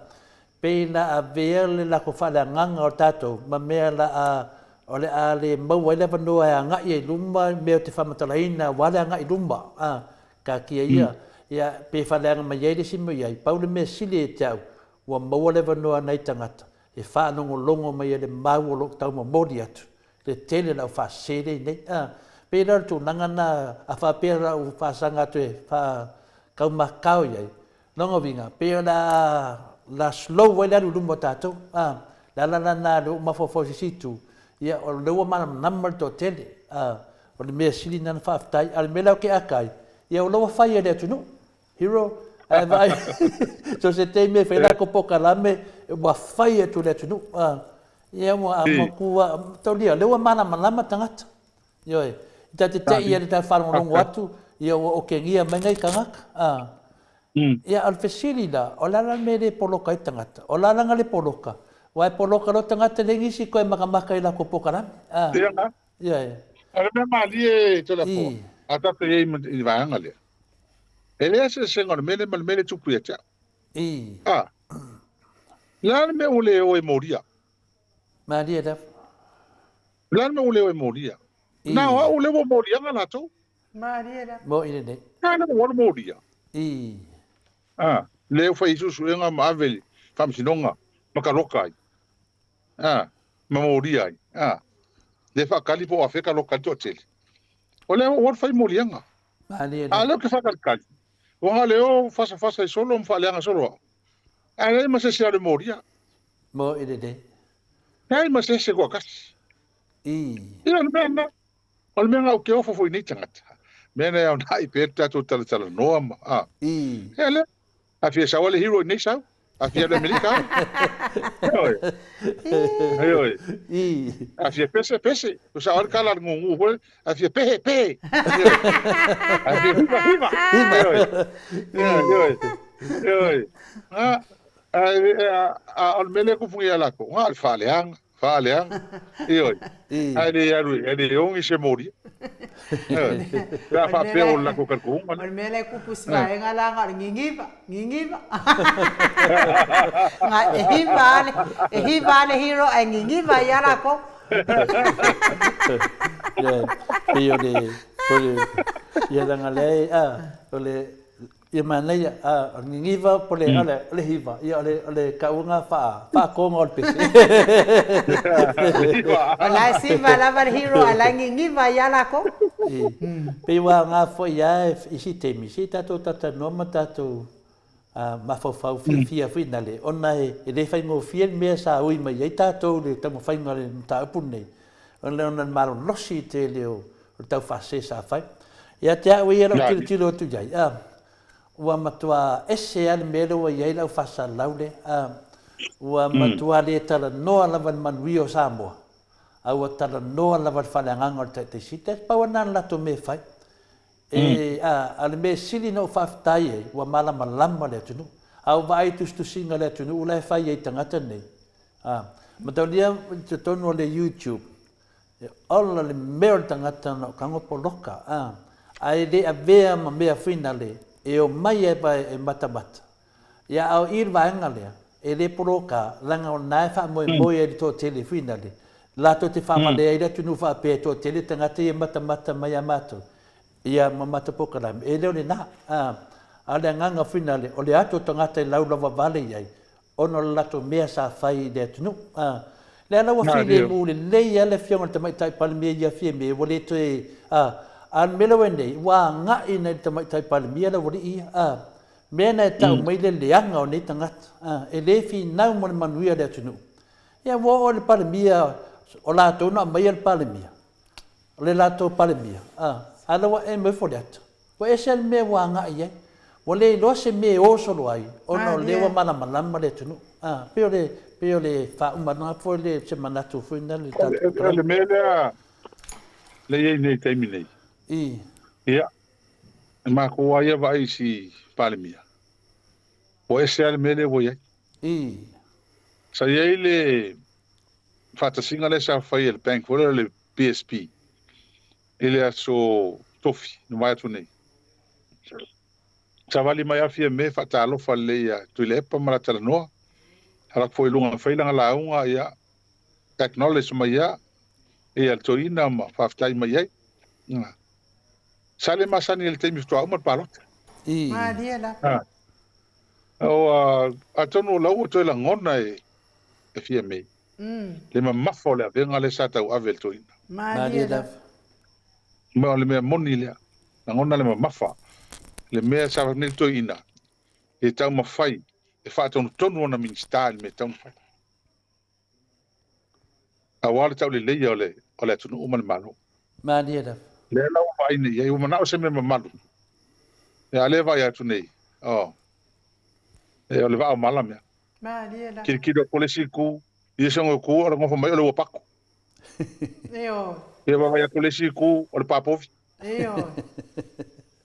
pei o le a avea le latou faaleagaga o tatou ma mea la a, o le a le maua ai le avanoa e agai ai i luma mea ou te faamatalaina aua le agai i luma, a, taatia ia, ia, pe faaleaga mai ai le isi mea o i ai. Pau le mea sili ia te au, ua maua le avanoa a nai tagata e faalogologo mai ai le mau o lo o taumomoli atu le tele o le aufaasese lea i inei. A, pei la o le tulaga lena, a faapea o lau faasaga atu e faataumakao i ai, lona uiga, pei o le a la slow ai le alu i luma o tatou. A, le ala la lena o lea ua ou mafaufau i se isi itu, ia o lea ua malamalama le toatele. A, o le mea sili lena ona faafetai, a o le mea la ou te ata ai, ia o la ua fai e le atunuu. Hero, ae vaai, so se taimi e fai latou polokalame, ua fai atu e le atunuu. Ia ua matua, taulia, o lea ua malamalama tagata. Ioe, ta te te i le ta faalogologo atu, ia ua okegia mai nai tagata. Ia, o le fesili la, o le a la le mea e le poloka ai tagata? O le a lana le poloka? Aua e poloka loa tagata, leai nisi e toe matamata i latou polokalame. Ioe. O le mea malie Toleafoa, a tatou i ai i le vaega lea, E leai se eseesega o le mea lea ma le mea lea e tupu ia te au. A, le a le mea ua le o e molia? Malie lava. Le a le mea ua le o e molia? Na o au lea ua moliaga latou. Malie lava. Mo'i lenei. Na lea ua molia. A, lea ua fai ai suesuega ma ave i le faamasinoga ma kaloka ai. A, ma molia ai. A, lea faatali po o afea kaloka ai le toatele. O lea ua fai moliaga. A lea ou te faatalitali, ua na o le o fasafasa i solo ma faaleaga solo au. Ae leai ma se isi e alu e molia. Mo'i lelei. Leai ma se isi e toatasi. Ia, o le mea lena. O le mea lena ou te ofo foi i nei tagata. Mea na e aona'i pea le tatou talatalanoa ma, a. Ia lea. A fia sau le hero i nei sau. A fia alu i Amerika au. Ioe. Ioe. A fia pese, pese. O sao le kala le gugu foi. A fia pehe, pehe. Ioe. A fia hiva, hiva. Ioe. Ioe. Ioe. A, a, a, o le mea lea kupu ia lako. Nga le faaleaga. Faaleaga. Ioe. Ae le alu, e le ogi se molia. Ioe. Pe a faapea o le latou talitonuga lea. O le mea lea e kupu i si vaega la na o le gigiva, gigiva. Na e hiva lava le, e hiva lava le hero ae gigiva ai lava latou. Ia, pei o le, o le, ia leaga lea, a, o le, Ia manaia, a, o le niniva po o le, o le, o le hiva, ia o le, o le kauga faa, faatoga o le pese. O la e siva lava le hero a o la e niniva ai lava latou. Pei ua aoga foi lava i isi taimi, se i tatou talatalanoa ma tatou mafaufau fiafia foi nale, ona e le faigofie le mea sa ui mai ai tatou i le taumafaiga o le mataupu lenei, ona o le malolosi tele o o le taufaasese sa fai. Ia te au ia lau tilotilo atu i ai, a, ua matua ese lava le mea lea ua i ai le au faasalalau lea, a, ua matua le talanoa lava i le manuia o Samoa, a ua talanoa lava i le faaleagaga o le Taitai Sili. E pau lava lena o le latou mea e fai. E, a, a o le mea sili ona ou faafetai ai, ua malamalama le atunuu. A ou vaai i tusitusiga a le atunuu la e fai ai i tagata nei, a, mataulia i totonu o le YouTube, E ola le mea o le tagata na o tago poloka, a, ae le avea ma mea finale e omai ai pa e matamata. Ia a o i le vaega lea, e le poloka, leaga o lena e faamoemoe ai le toatele finale, latou te faavalea ai le atunuu faapea e toatele tagata ia e matamata mai ia matou, ia ma matou polokalame. E le o lena, a, a o le agaga finale, o le atu o tagata e laulauavale i ai, ona o le latou mea sa fai i le atunuu. A, lea la ua filemu lelei lava le Afioga i le Tamaitai Palemia ia Fiame, ua le toe, a, a o le mea lea ua i ai nei, ua agai nai le Tamaitai Palemia le aualii ia, a, mea na e tau mai le leaga o nei tagata, a, e le finau mo le manuia o le atunuu. Ia ua oo i le Palemia, o latou na aumaia le Palemia, o le latou Palemia, a, a lea ua emo ifo le ata. Ua ese le mea ua agai i ai. Ua le iloa se mea e o solo ai, ona o lea ua malamalama le atunuu. A, pei o le, pei o le faauma lena foi le, se manatu foi lena le tatou O le mea lea lea i ai nei i le taimi nei. I. Ia, e matou lava ia vaai i si Palemia, ua ese lava le mea lea ua i ai. I. Sa i ai le faatasiga lea sa fai e le bank foi lea o le PSP i le aso Tofi na mavae atu nei. Savali mai a Fiame faatalofa lelei ia Tuilaepa ma la talanoa. Alu atu foi i luga e fai lana lauga, ia, acknowledge mai ia, ia le toeaina ma faafetai mai ai. Sa le masani i le taimi faatoa uma le palota. Malie lava. Atonu o la ua toe lagona e Fiame le mamafa o le avega lea sa tauave e le toeaina. Malie lava. Ma o le mea moni lea, lagona le mamafa, le mea sa fai nei le toeaina, e taumafai e faatonutonu ona Minisita i le mea e tatau ona fai. Aua le tauleleia o le atunuu ma le Malo. Malie lava. Lea la ua vaai nei i ai, ua manao se mea mamalu. Ia, a lea e vaai atu nei, oh, e, o le vaa o mala mea. Malie lava. Tilotilo atu le isi itu, ia se itu, o le nofo mai o le ua paku. Ioe. Ia vaavaai atu le isi itu, o le papovi. Ioe.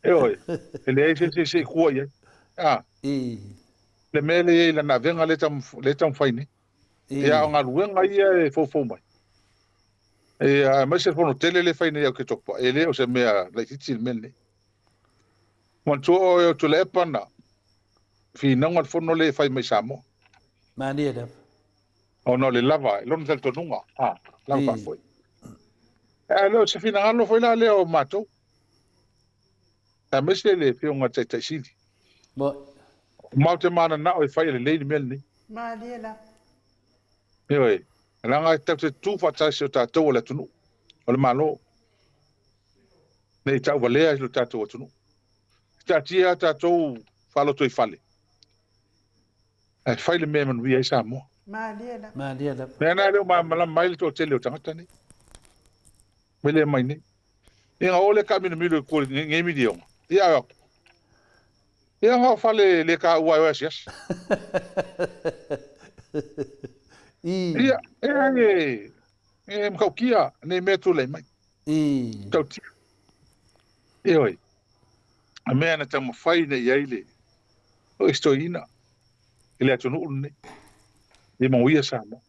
Ioe, e leai se isi e tua i ai. Ah. Le mea lea e i ai lana avega lea e taumafai nei. Ia, o galuega ia e foufou mai. Ia, aemaise le fono tele lea e fai nei a Oketopa, e le o se mea laitiiti le mea lenei. Manatua oe o Tuilaepa na finauga le fono lea e fai mai i Samoa. Malie lava. Ona o le lava, i lona talitonuga, a, lava faafoe. Ae le o se finagalo foi la lea o matou, aemaise le Afioga i le Taitai Sili. Matou te mananao e fai e lelei le mea lenei. Malie lava. Ioe, leaga e tatou te tutu faatasi o tatou o le atunuu, o le Malo, ne i tauvalea i lo tatou atunuu. Taatia a tatou faalotoifale, ae fai le mea e manuia ai Samoa. Malie lava. Malie lava. Mea na e le o malamalama ai le toatele o tagata nei. Mai le mai nei. Ia o le taamilomilo i tua i nei miliona. Ia o atu. Ia nga o fale le taua e o e asiasi. Ia, e ai e matautia nei mea tulai mai. Matautia. Ioe. A mea na taumafai nei i ai le o isi toeaina i le atunuu lenei. Ia manuia Samoa.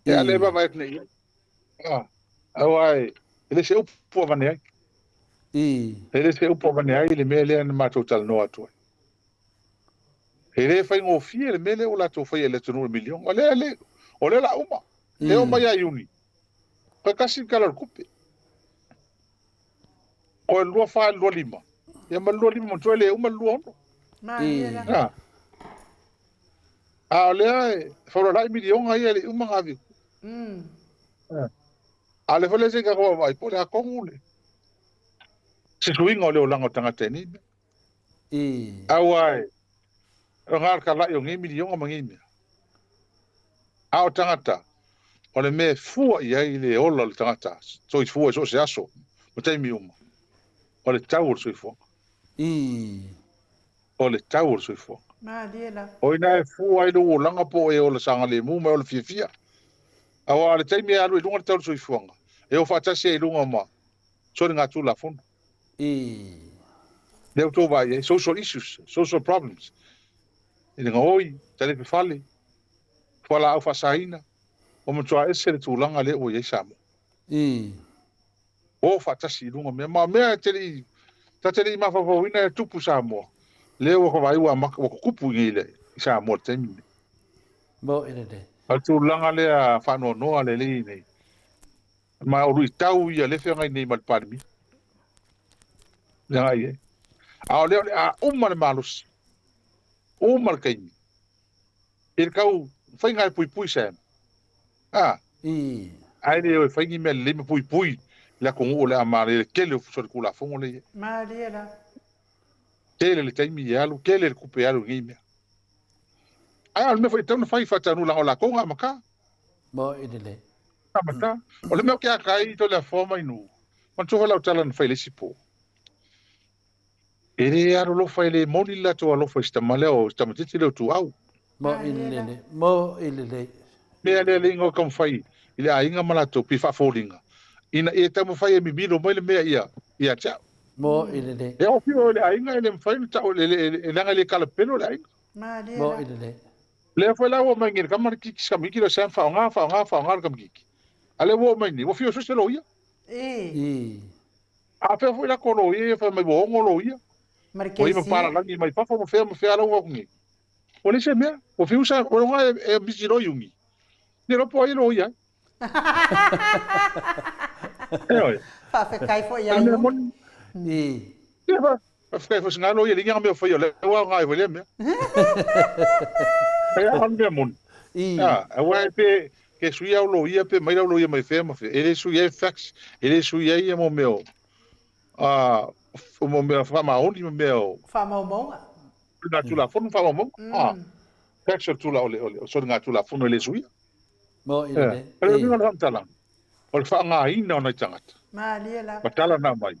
Ia le vaavaai atu nei i ai. Aua e le se upu avane ai. E le se upu avane ai le mea lea na matou talanoa atu ai. E le faigofie le mea lea ua latou faia i le atunuu i le miliona. O lea, le, o lea la uma. E oo mai ia Iuni, toe tasi le Tala o le Tupe. Toe 24 i le 25. Ia ma le 25 manatua e le uma le 26. A o lea e faulalai miliona ia e le i uma ona ave i tua. A o lea foi la se i tatou vaavaai po o le a tonu le se suiga o le olaga o tagata i nei mea. Aua e o na o le talai o nei miliona ma nei mea. A o tagata, o le mea e fua i ai le ola o le tagata soifua i so o se aso ma taimi uma, o le tau o le soifuaga. O le tau o le soifuaga. Malie lava. O i ina e fua ai lou olaga po o e ola saogalemu ma e ola fiafia. Aua o le taimi e alu ai i luga le tau o le soifuaga, e o faatasi ai i luga ma soligatulafono. Lea ua outou vaai i ai, social issues, social problems. I le gaoi, talepe fale, fualaau faasaina, ua matua ese le tulaga lea ua i ai Samoa. O faatasi i luga mea. Ma o mea e te le i, ta te le i mafaufauina e tupu Samoa, lea ua vaai ua amata, ua tutupu i nei i Samoa i le taimi lenei. Mo i lelei. O le tulaga lea faanoanoa lelei nei. Ma o luitau ia lea e feagai nei ma le Palemia. Le agai i ai. A o lea o le a uma le malosi, uma le taimi, i le tau faiga e puipui Sam. A. Ae le o e fai ni mea lelei ma puipui le atunuu o le a manaia le tele o solitulafono lea e i ai. Malie lava. Tele le taimi e alu, tele le tupe e alu i nei mea. Ae o le mea foi e tatau ona fai faataunuu leaga o latou na amata. Mo i lelei. Amata. O le mea ou te ata ai Toleafoa ma Inu, manatua foi lau tala na fai i le isi po. E le alolofa, e le moni le latou alofa i si tama lea o si tamaitiiti lea o Tuau. Mo i lelei. Mo i lelei. Mea lea le igoa taumafai i le aiga ma latou pei faafoliga ina ia taumafai e mimilo mai le mea ia ia te au. Mo i lelei. E ofio i le aiga e le mafai ona tau e leaga e le kalapelo le aiga. Mo i lelei. Lea foi la ua mai nei le tama le kiki si tamaitiiti lea o Sam faaaoga faaaoga faaaoga le tamaitiiti. A lea ua oo mai nei, ua fiu e sue se loia. I. A fea foi la ko loia ia fai mai ua ogo loia. Ma le Ua i ma KC. palalagi mai fafo ma fea ma fea la ua nei. Ua leai se mea, ua fiu sa, ua iloga e misi loa iugi. Le iloa po o ai e loia ai. Ioe. Faafetai foi ia O le mea Iugi. moni. I. Ia, faafetai foi singa loia, leai ni mea o faia, o lea ua aoga ai foi lea mea. Ae a o le mea moni. I. A, aua e pe, ke sui au loia pe mai lau loia mai fea ma fea. E le sui ai facts, e le sui ai ia mo mea o, a, mo mea faamaoni ma mea o Faamaumauga. Soligatulafono ma faamaumauga. A, facts o le tula, o le, o le soligatulafono e le suia. Mo i le. O le uiga o le faamatalaga, o le faaaogaina o nai tagata. Malie lava. Ma tala na aumai.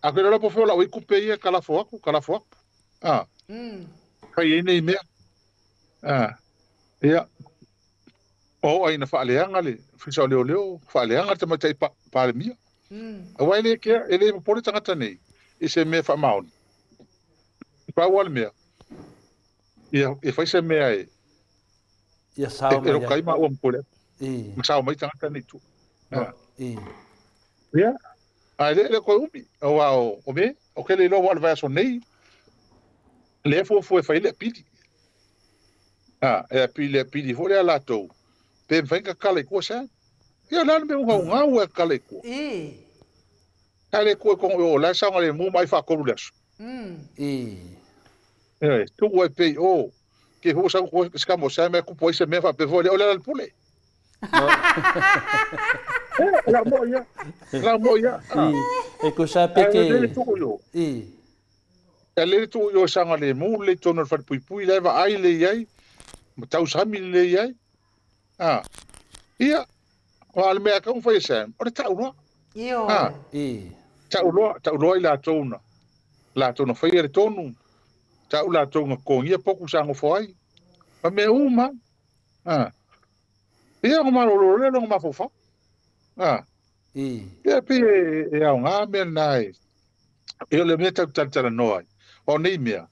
A koe lola po fea o lau ai kupe ia ka lafo aku, ka lafo aku. A. Fai ai nei mea. A. Ia. O oo ai ina faaleaga le Ofisa o Leoleo, faaleaga le tamaitai Palemia. Aua e le kea, e le popole tagata nei i se mea faamaoni. Pau lava le mea, ia, ia fai se mea e, Ia sao e mai loka ai. ai maua ma pole. I. Ma sao mai tagata nei i tua. No, i. Ia, ae le le koe umi, aua o, o me, o ke le iloa ua o le vaiaso nei, lea e fuafua e fai ai le apili. A, e apili, apili foi lea latou, pe mafai ona tatala i tua Sam. Ia, o le a le mea ugaugau e tatala i tua? I. Ae le tua i totonu o o la e saogalemu ma ai faatolu le aso. I. Ioe, tuu ai pea i o, ke hu sau koe se ka mo Sam e kupu ai se mea faapea foi lea, o le ala le pule. E, la mo ia. La mo ia. I. E tusa pe Ae ke. le le tuu i o. I. E le le tuu i o e saogalemu lelei i totonu o le falepuipui, la e vaai lelei ai, ma tausami lelei ai. A, ia, aua o le mea e tatau ona fai e Sam, o le tau loa. Ioe. A, I. tau loa, tau loa i latou na, latou na faia le tonu, tau latou na totogia potu sa nofo ai, ma mea uma. A, ia, ona malolo lea lona mafaufau. A, I. ia, pei e, e aoga mea na e, e o le mea tatou te talatalanoa ai. Aua o nei mea,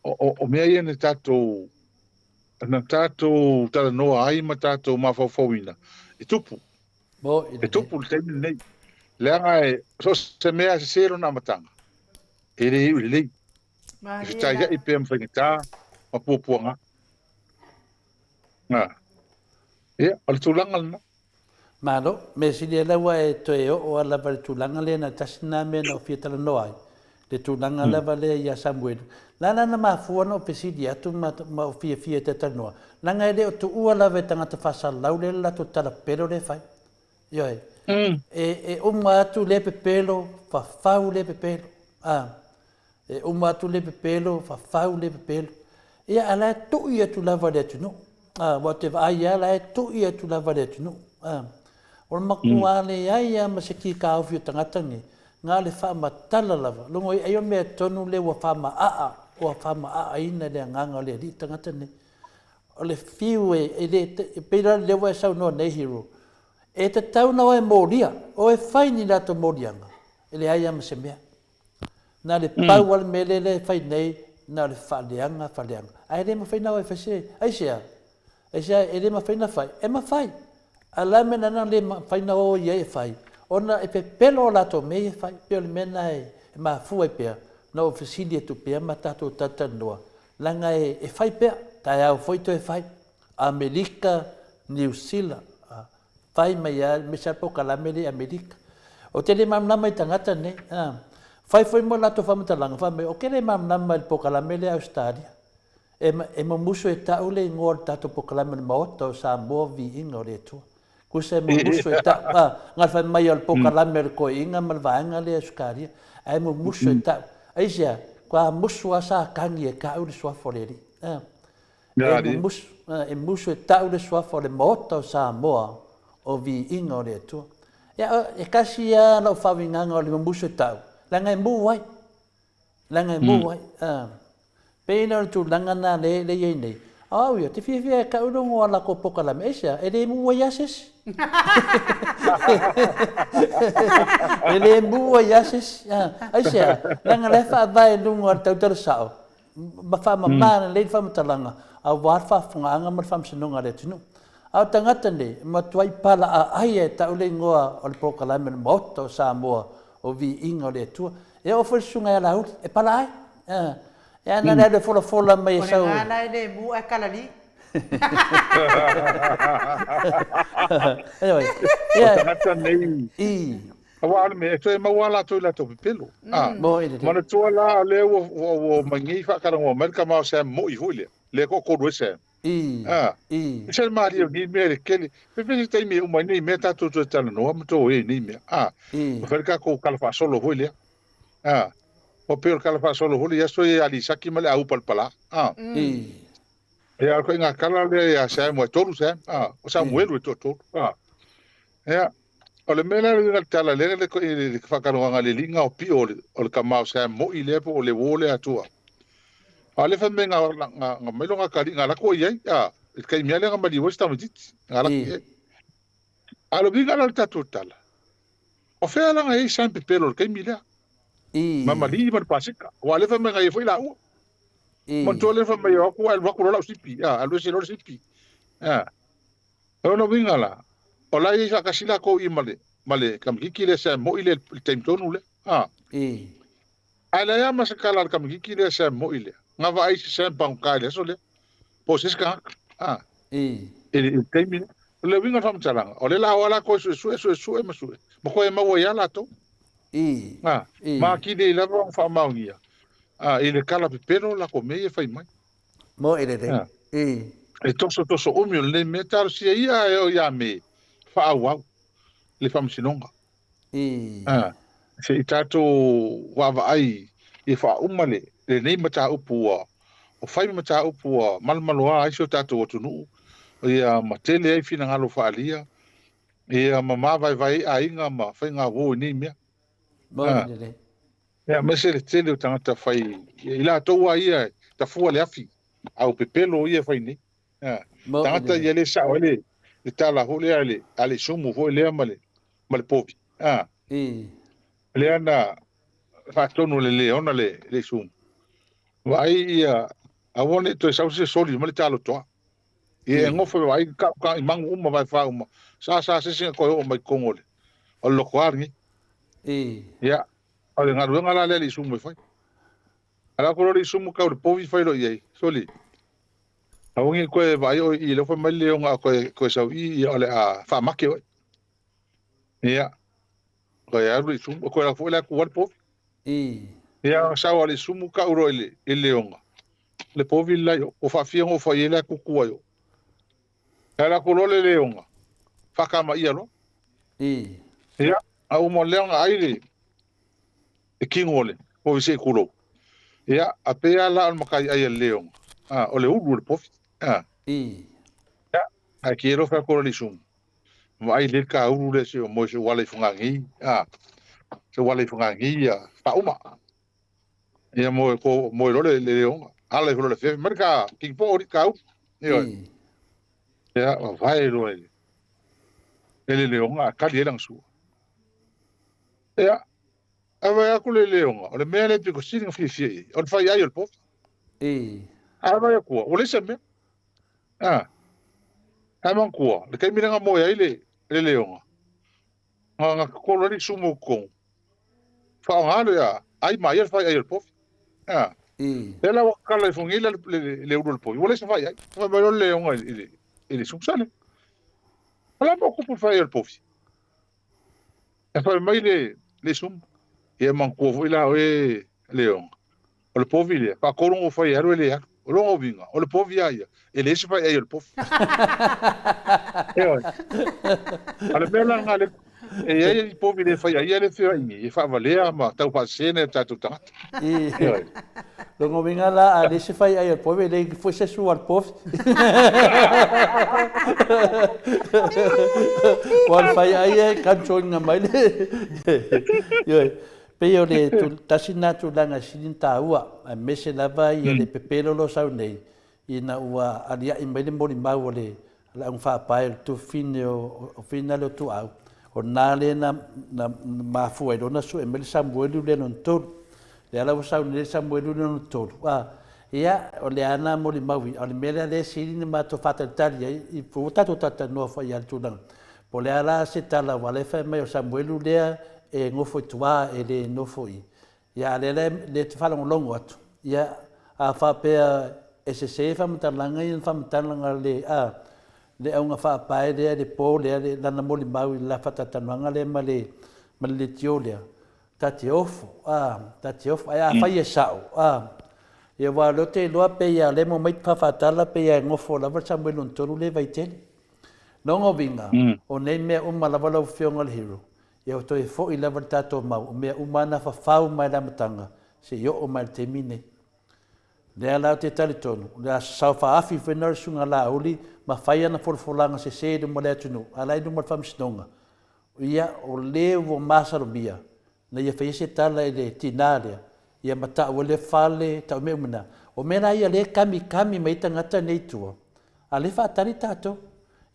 o, o, o mea ia na tatou, na tatou talanoa ai ma tatou mafaufauina, e tupu. Mo i E le. tupu le taimi lenei. Leaga e, so o se mea e sese lona amataga, e le iu i lelei. E Malie fetaiai lava. pea ma faigata ma puapuaga. A, ia, o le tulaga lena. Malo, mea sili ela ua e toe oo a lava i le tulaga lea na tasi lena mea na ou fia talanoa ai, le tulaga lava lea ia Samuelu. La la na mafua ona ou fesili atu ma, ma ou fiafia e talatalanoa, leaga e le o tuua lava e tagata faasalalau lea le latou tala pepelo lea e fai. Ioe. E, e uma atu lea pepelo, fafau lea pepelo. A. E uma atu le pepelo, fafau le pepelo. Ia, a la e tui atu lava i le atunuu. A, aua ou te vaai lava la e tui atu lava i le atunuu. A, o le matua leai lava ma se kikaofi o tagata nei, na o le faamatala lava. Logo i ai o le mea tonu lea ua faamaaa, ua faamaaaina le agaga o le alii tagata nei. O le fiu e, e le, e pei la lea ua e saunoa nei Hero, e tatau ona o e molia, o e fai ni latou moliaga, e leai lava ma se mea. Na o le pau lava le mea lea e fai nei, na o le faaleaga, faaleaga. Ae le mafai ona o e fai se, aisea? Aisea e le mafai ona fai? E mafai. A o le a le mea lena e le mafai ona o i ai e fai? Ona e pepelo a latou mea ia e fai. E pei o le mea lena e mafua ai pea ona ou fesili atu pea ma tatou talatalanoa, leaga e fai pea, taeao foi toe fai. Amerika, Niu Sila, Fai mai a aemaise a le polokalame lea i Amerika. Ou te le malamalama i tagata nei. A. Fai foi mo latou faamatalaga, fai mai, ou te le malamalama i le polokalame lea a Ausetalia. E, e mumusu e ta'u le igoa o le tatou polokalame o le Maota o Samoa Viiga o le Atua. Tusa e mumusu e ta'u, a, na o le fai mai o le polokalame o le toeaina ma le vaega lea i Ausetalia, ae mumusu e ta'u. Aisea? Kua musu a Satani e ta'u le suafa o le Alii. A. E mumusu, e musu e ta'u le suafa o le Maota o Samoa o Viiga o le Atua. Ia, e tasi lava lau faauigaga o le mumusu e ta'u, leaga e mu ai. Leaga e mu ai. Pei la o le tulaga lena lea e i ai nei. A o au ia, ou te fiafia e ta'u le igoa o latou polokalame, aisea, e le mu ai lava se isi. E le mu ai lava se isi. Aisea, leaga o la e faavae i luga o le tautala sao, ma faamama lelei le faamatalaga aua le faafofogaaga ma le faamasinoga a le atunuu. A o tagata nei, e matuai palaaai e tau le igoa o le polokalame o le Maota o Samoa o Viiga o le Atua. E oo foi le susuga ia Laauli, e palaai. E ana le alu e folafola mai e sau. O lena la e le mu ae kalali. Anyway, O tagata nei, aua o le mea, e toe maua lava latou i latou pepelo. Manatua la, o lea ua omai nei faatalanoa mai le tama o Sam moi foi lea, lea e toatolu ai Sam. E se malie o nei mea i le tele. Pe pe se taimi e uma ai nei mea tatou toe talanoa ma toe i nei mea. Ma fai le tatou tala faasolo foi lea. Ua pei o le tala faasolo foi lea i aso ia ia Alisaki ma le Aupalapala. Ia, o le ituaiga tala lea ia Sam, ua e tolu Sam. O Samuelu e toatolu. Ia, o le mea la le uiga o le tala lea le le faatalanoaga a le alii gaopio o le tama o Sam moi lea po o le uo lea atua. A o lea fai mai na mai lona atalii na alu atu o i ai, i le taimi lava lea na maliu ai si tamaitiiti, na alu atu i ai. A o le uiga la o le tatou tala, o fea la na i ai Sam pepelo i le taimi lea? Ma malii ma le pasika. Aua o lea fai mai na i ai foi laua. Manatua lea fai mai o atu ae alu atu loa lau sipi, alu ese loa le sipi. O lona uiga la, o la e i ai faatasi latou i ma le ma le tamaitiiti lea Sam moi lea i le taimi tonu lea. Ae leai lava ma se tala a le tamaitiiti lea Sam moi lea, na vaai i se Sam pagota i le aso lea, po o se isi tagata, i le taimi lea. O le uiga o le faamatalaga, o lea o le a o lava latou e suesue, suesue ma sue, ma toe maua ai lava latou. Ma atili ai lava ona faamaonia i le tala pepelo o latou mea ia e fai mai. Moi lelei. E tosotoso umi o lenei mea, talosia ia e oo ia Me faaauau le faamasinoga. Se i tatou vaavaai ia faauma lenei mataupu ua fai ma mataupu ua malomaloa ai si o tatou atunuu, ia ma tele ai finagalo faaalia, ia ma mavaevae ai aiga ma faigauo i nei mea. Ia, aemaise le tele o tagata fai, i latou lava ia e tafua le afi, au pepelo ia e fai nei. Tagata ia le sao ai le tala foi lea a le isumu foi lea ma le povi. Lea na faatonu e le leona le isumu. Vaai ia, aua ne i toe sau se soli mai le talotoa. Ia e nofo e vaai ka ka i mangu uma vae fa uma. Sa sa se se koe oo mai totonu o le lotoa lenei. Ia, o le galuega la lea a le isumu e fai. A la ku le isumu kau le povi fai lo i ai. Soli. Aua ne i koe vaai oe i i lea fai mai le leoga a koe sau i i o le a faamake oe. Ia, koe alu le isumu, koe alu foi la ku le povi. Ia, sau a le isumu kau loa i le leoga. Le povi le la i o, ua faafia ona ou fai ai la kuku ai o. Ae la ku loa le leoga, faakamaia loa. Ia, a uma lea ona ai le e kino o le povi se i tulou. Ia, a pei lava la o le matai ai a le leoga, o le ulu o le povi. Ia, ae ki alofa atu le isumu. Vaai lelei le kaulu lea se o moe se uala i Fogaagi, se uala i Fogaagi ia faauma. Ia moe ko moe loa le leoga. Ala ifo loa le fefe mai le ka kingi po o le kaulu. Ioe. Ia, vae loa e le leoga a tali ai lana sua. Ia, ae vaai atu le leoga, o le mea lea e pito sili ona fiafia i ai, o le fai ai o le povi. Ae vaai atu, ua leai se mea. Ae manatua, le taimi lea na moe ai le leoga, na totolo ai le isumu o totonu, faaaoga lea, ai ma ia le fai ai o le povi. Lea la ua tatala ifo nei le ulu o le povi, ua leai se fai ai. Fai mai loa le leoga i le isumu, sole. O le a le mea ua tupu i le fai ai o le povi? E fai mai le isumu, ia manatua foi la oe Leoga, o le povi lea, faatolu ona ou fai e alu e le alu. O lona uiga, o le povi lava ia, e leai se faiai o le povi. Ioe. A o le mea la lena lea, e i ai povi le faiai ia le feoai nei, e faavalea ma tau faasese nai o tatou tagata. Ioe. Lona uiga la, a leai se faiai o le povi, e leai foi se sua a le povi. Aua o le faiai e control ina mai le... Ioe. Pei o le tasi lena tulaga e sili ona taua, aemaise lava ia le pepelo o lo o sau nei, ina ua aliaʻi mai le molimau o le augafaapae o le tuafafine o Finale o Tuaau, o lena lea na mafua ai loa ona sue mai le Samuelu lea lona tolu. Lea la ua sau nei le Samuelu lona tolu, a, Ia, o le a na molimau i, a o le mea lea lea e sili ona matou faatalitali ai, i, ua tatou talatalanoa foi i le tulaga, po o le a la se tala, aua o lea e fai mai o Samuelu lea e nofo i tua e le nofo i, ia, a o lea la e te faalogologo atu, ia, a faapea e sese faamatalaga ia na faamatalaga le, a, le auga faapae lea i le po lea, lana molimau i le la faatalatalanoaga lea ma le, ma le leitio lea, ta te ofo, a, ta te ofo. Ae afai e sao, a, ia aua o lea ou te iloa pei lava o lea e maua mai faafaatala pei lava e nofo lava le Samuelu lona tolu lea i Vaitele. Lona uiga, o nei mea uma lava lau Afioga i le Hero, ia ua toe foi lava le tatou mau, o mea uma lava na fafau mai i le amataga seia oo mai i le taimi lenei. O lea la ou te talitonu, o le a saofaafi foi lena o le Susuga Laauli ma fai ana folafolaga sese i luma o le atunuu, a o la e i luma o le Faamasinoga, Ia, o le ua masalomia, na ia faia se tala i le tina lea, ia ma tau ai le fale, tau mea uma na. O mea la ia lea e kamikami mai ai tagata nei i tua, a o lea e faatali tatou.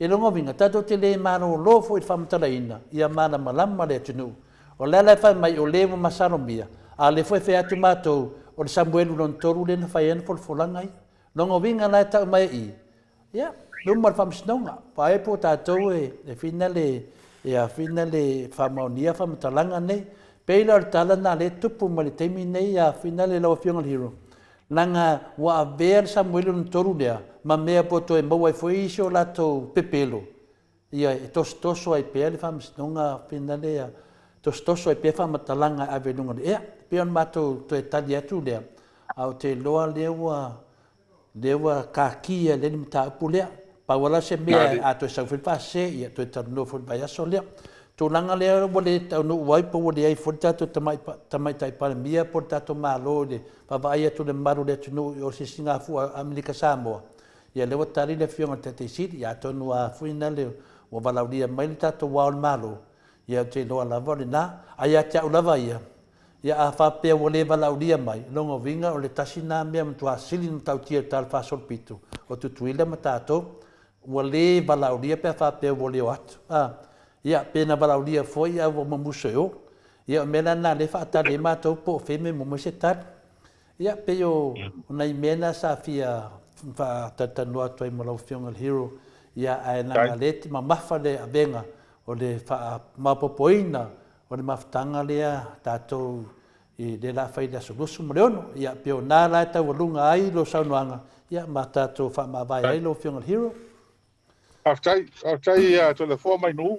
I lona uiga, tatou te le malolo foi i le faamatalaina ia malamalama le atunuu. O le ala e fai mai o le ua masalomia, a o lea foi e fai atu matou, o le Samuelu lona tolu lea na fai ai ana folafolaga ia. Lona uiga la e tau mai i i, Ia, luma le faamasinoga. Vaai po o tatou e fina le, ia fina le faamaonia faamatalaga nei. Pei la o le tala lena lea e tupu mai le taimi nei, ia fina le lau Afioga i le Hero, leaga ua avea le Samueli lona tolu lea ma mea po o toe maua ai foi isi o latou pepelo, ia e tosotoso ai pea le faamasinoga fina le, ia tosotoso ai pea faamatalaga e ave i luga o le ea. E pei ona matou toe tali atu lea, a ou te iloa lea ua Lea ua kakia lea le mataupu lea. Pau lava la se mea a toe sau foi le faasese, ia toe talanoa foi i le vaiaso lea. Tulaga lea ua le taunuu ai po ua leai foi le tatou Tamaitai Palemia po o le tatou Malo i le vaavaai atu i le mamalu o le atunuu i o se sigafua Amerika Samoa, ia lea ua tali le Afioga i le Taitai Sili, ia atonu a foi na le ua valaaulia mai le tatou Ao o le Malo, ia ou te iloa lava o lena. A ia te au lava ia, Ia a faapea ua le valaaulia mai, lona uiga o le tasi lena mea matua sili ona matautia i le Tala Faasolopito o Tutuila ma tatou, ua le valaaulia pe a faapea ua le o atu. A, ia, pe na valaaulia foi ae ua mamuso e o. Ia o le mea la lena o lea e faatali ai matou po o fea mea e maua mai se tali. Ia, pei o nai mea na sa fia faatalatalanoa atu ai ma lau Afioga i le Hero, ia ae leaga o lea e mamafa le avega o le faamaopoopoina O le mafutaga lea tatou i lea la fai i le aso 26. Ia pei o na la e taualuga ai lou saunoaga ia ma tatou faamavae ai lau Afioga i le Hero. Faafetai, faafetai ia Toleafoa mai Nu'u.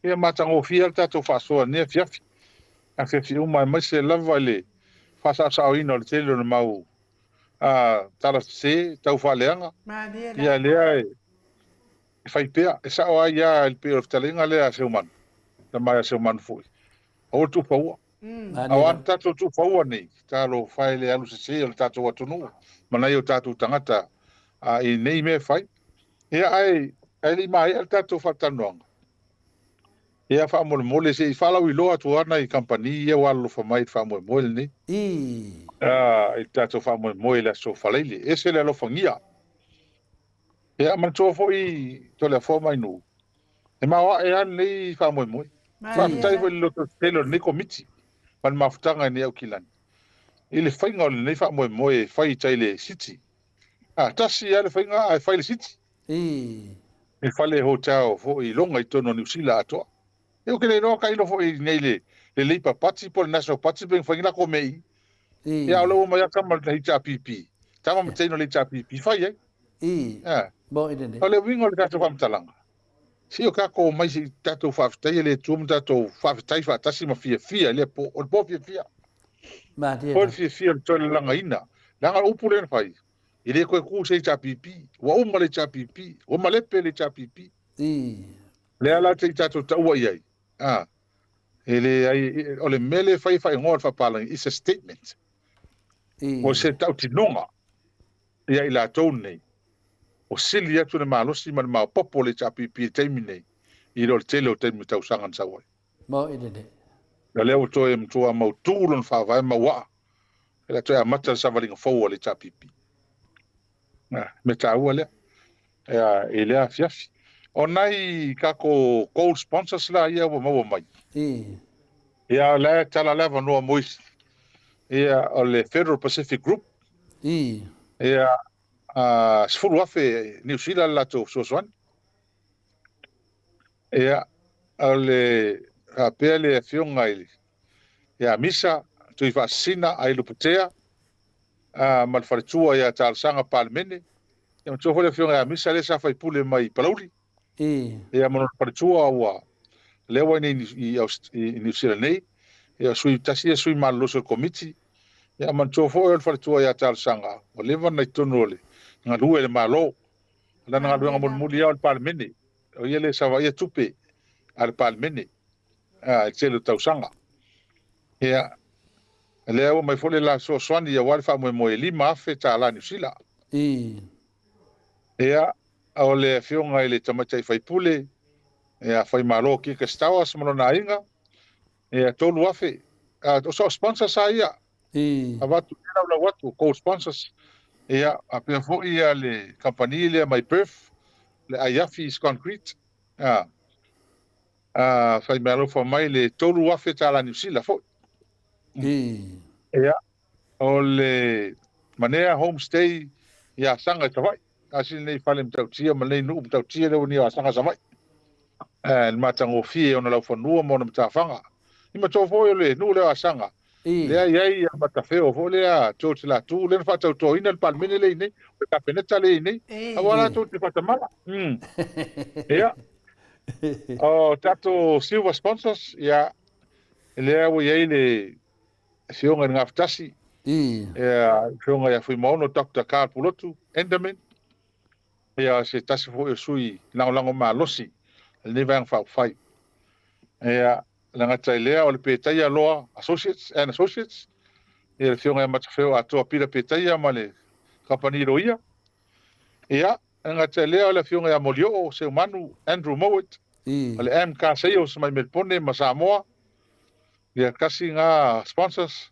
Ia matagofie le tatou faasoa i lenei afiafi. Afiafi uma aemaise lava i le faasaosaoina o le tele o le mau tala sese tau faaleaga. Ia lea e E fai pea, e sao ai a i le pei o le fetalaiga lea a Seumanu, tama ia Seumanu foi, aua le tuufaua. A o a na tatou tuufaua nei, talofa e le alu sese o le tatou atunuu ma nai o tatou tagata i nei mea e fai. Ia ae, ae le i maea le tatou faatalanoaga, ia faamolemole se i faalauiloa atu lava nai kamupani ia ua alolofa mai i le faamoemoe lenei. I le tatou faamoemoe i le Aso Faraile. Ese le alofagia. Ia, manatua foi Toleafoa ma Ainuu, e maoae lava lenei faamoemoe. Faafetai foi i le lototetele o lenei Komiti ma le mafutaga i nei Aukilani i le faiga o lenei faamoemoe e fai i tai le City. A, tasi lava le faiga ae fai le City. I fale hotel foi i Loga i totonu o Niu Sila atoa. Ia ou te le iloa tailo foi i nei le le Labour Party po o le National Party pe na fai ni latou mea i i. Ia a o lea ua omai lava tama le HRPP, tama ma teine o le HRPP fai ai. O le uiga o le tatou faamatalaga, se i o tatou omai se i tatou faafetaia le Atua ma tatou faafetai faatasi ma fiafia i lea po, o le po fiafia. Po le fiafia o le toe lalagaina. Leaga o le upu lea na fai, e le toe tu se HRPP, ua uma le HRPP, ua malepe le HRPP. Lea la te i tatou taua i ai, a, e leai, o le mea lea e fai e faaigoa o le faapalagi, it's a statement. O se tautinoga ia i latou nei, ua sili atu le malosi ma le maopoopo o le HRPP i le taimi nei, i lo le tele o taimi tausaga na sau ai. O lea ua toe matua mautu lona faavae mauaa, e le toe amata le savaliga fou a le HRPP. Mea taua lea i lea afiafi. O nai tatou gold sponsors la ia ua maua mai. Ia o la e tala le avanoa mo isi. Ia o le Federal Pacific Group. Ia, 10,000 Niu Sila le latou fesoasoani. Ia, o le faapea le afioga i ia Misa, Tuifaasisina, Ailupetea, ma le faletua ia Talosaga Palemene. Ia matua foi le afioga ia Misa lea sa faipule mai Palauli. Ia ma lona faletua ua lea ua i i Niu Sila nei. Ia sui tasi ia sui malolosi o le komiti. Ia manatua foi o le faletua ia Talosaga, ua leva ona i totonu o le galue i le Malo. O lana galuega mulimuli lava o le Palemene. O ia lea e savaia tupe a le Palemene i le tele o tausaga. Ia, lea ua mai foi le la fesoasoani aua le faamoemoe e $5,000 Niu Sila. Ia, o le afioga i le tamaitai faipule, ia Faimalo Kirkus Towers ma lona aiga, ia 3,000. O so sponsors a ia. Avatu i laulau atu, gold sponsors. Ia, faapea foi ia le kamupani lea mai Perth, le Aiafi Concrete. Fai mea alofa mai le $3,000 Niu Sila foi. Ia, o le Manea Homestay i Asaga i Savaii. Tasi lenei fale matautia ma lenei nuu matautia lea ua ni o Asaga Savaii. Le matagofie ona laufanua ma ona matafaga. I matou foi o le nuu lea o Asaga, lea i ai ia Matafeo foi lea George Latu, lea na faatautoina le Palemene lea i nei, o le Kapeneta lea i nei, aua latou te faatamala. Ia, o tatou silver sponsors, ia, lea ua i ai le afioga i le Gafatasi, ia, afioga ia Fuimaono Dr. Carl Pulotu, Enderman, ia, se tasi foi o sui lagolago malosi lenei Vaega Faaupufai. Ia, le gata i lea o le Petaia Loa Associates and Associates, ia le afioga ia Matafeo Atoa Pita Petaia ma le kamupani loia. Ia, le gata i lea o le afioga ia Molioo Seumanu Andrew Mowat, o le M Car Sales mai Melpone ma Samoa, ia tasi ngā sponsors.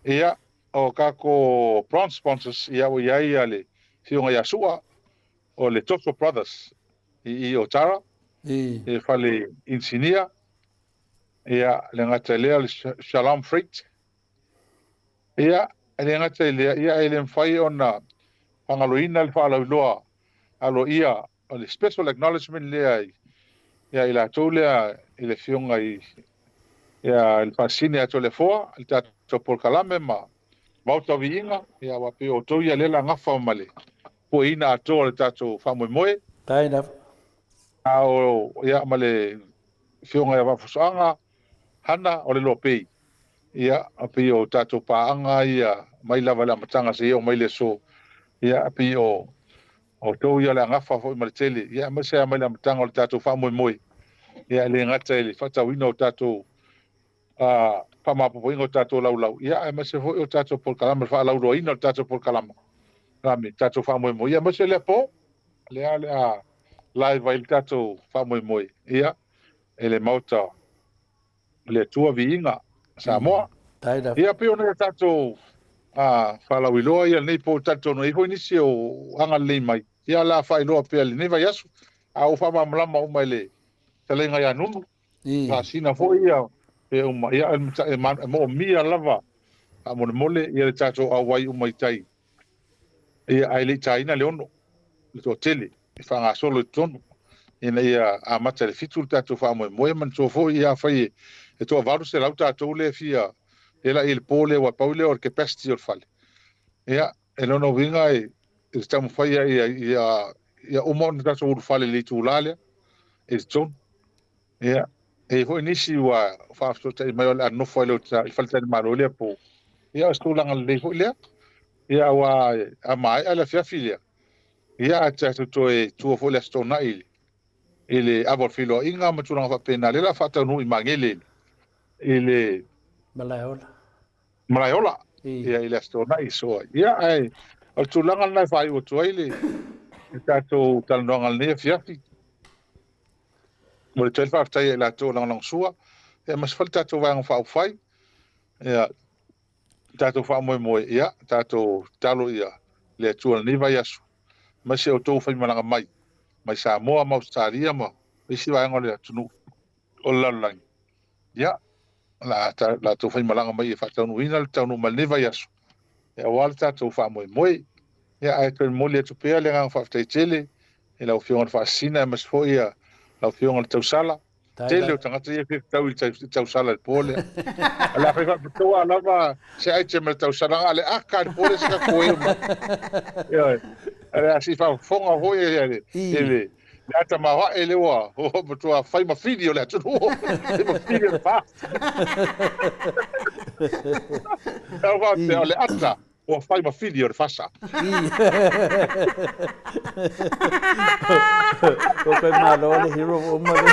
Ia, o kako bronze sponsors, ia ua i ai ia le afioga ia Sua, o le Toto Brothers i Otara, e fale inisinia. Ia, le gata i lea o le Shalom Freight. Ia, e le gata i lea, ia e le mafai ona faagaloina le faalauiloa aloaia o le special acknowledgement lea ia i latou lea i le afioga i ia le Faasisina ia Toleafoa, le tatou polokalame ma Maota o Viiga, ia aua pei o outou ia lea la gafa ma le pueina atoa o le tatou faamoemoe. Fair enough. A o ia ma le afioga ia Vaafusuaga Hana o le Loapei. Ia, pei o tatou paaga ia mai lava i le amataga seia oo mai le aso. Ia, pei o outou ia o le agafa foi ma le tele, ia aemaise lava mai le amataga o le tatou faamoemoe. Ia, e le gata i le faatauina o tatou faamaopoopoina o tatou laulau, ia aemaise foi o tatou polokalame, le faalauiloaina o le tatou polokalame, le tatou faamoemoe, ia aemaise lea po, lea o le a live ai le tatou faamoemoe, ia, e le Maota o le Atua Viiga Samoa. Ia, pei ona tatou faalauiloa ia lenei po, talitonu ai foi nisi o agalelei mai, ia o le a faailoa pea lenei vaiaso, a ua faamalamalama uma i le fetalaiga ia Nunu, Faasina foi ia e uma, ia e moomia lava faamolemole ia le tatou auai uma i tai, ia ae le i taina le 6, le toatele e faagasolo i totonu, ina ia amata i le 7 le tatou faamoemoe. Manatua foi ia afai e toa 800 tatou lea fia lea la i le po lea, ua pau lea o le capacity o le fale. Ia, e lona uiga e taumafai ia uma ona tatou ulufale i le itula lea i totonu. Ia, e i ai foi nisi ua faafesootai mai o le a nofo ai i le faletalimalo lea po. Ia, o se tulaga lelei foi lea. Ia, aua a maea le afiafi lea, ia, ae tatou toe tua foi le Aso Toonai i le ava o le feiloaiga ma tulaga faapena, lea o le a faataunuu i Magele i le Malaeola. Malaeola, ia, i le Aso Toonai. So, ia, ae o le tulaga lena e faaiu atu ai le tatou talanoaga lenei afiafi. Mo le toe faafetai ia i latou o lagolagosua, ia ma se foi le tatou Vaega Faaupufai, ia, tatou faamoemoe, ia, tatou tatalo ia le Atua lenei vaiaso, aemaise outou faimalaga mai, mai Samoa ma Ausetalia ma isi vaega o le atunuu o le lalolagi, ia, la latou faimalaga mai e faataunuuina le taunuu mai lenei vaiaso, ia, aua le tatou faamoemoe. Ia, ae toe momoli atu pea le agaga faafetai tele i lau Afioga i le Faasisina aemaise foi ia lau Afioga i le Tausala. Tele o tagata ia e fia fetau i le tausala i le po lea. O le a fai faapitoa lava se item i le tausala, a le aka i le po lea se tatou e uma. Ioe. O le a se i faafofoga foi le le le ata maoae lea ua matua fai ma fili o le atunuu. Fai ma fili o le fa. Tau faapea o le ata Ua fai ma fili o le fasa. Ua koe malo le hero ua uma le.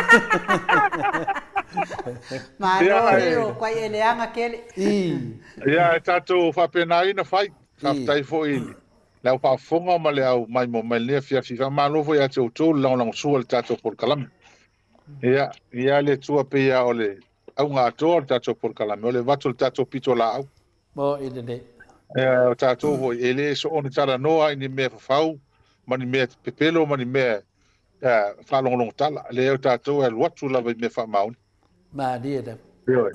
Malo hero, koe e leaga kele. Ia, e tatou faapena ai na fai. Faafetai foi i le au faafofoga ma le au maimoa mai lenei afiafi. Faamalo foi ia te outou le lagolagosua i le tatou polokalame. Ia, ia le Atua pei lava o le auga atoa o le tatou polokalame, o le avatu o le tatou pitolaau. Mo i lenei. Ia, o tatou foi, e le soona talanoa i ni mea fafau ma ni mea pepelo ma ni mea faalogologo tala. Leai, o tatou e alu atu lava i mea faamaoni. Malie lava. Ioe.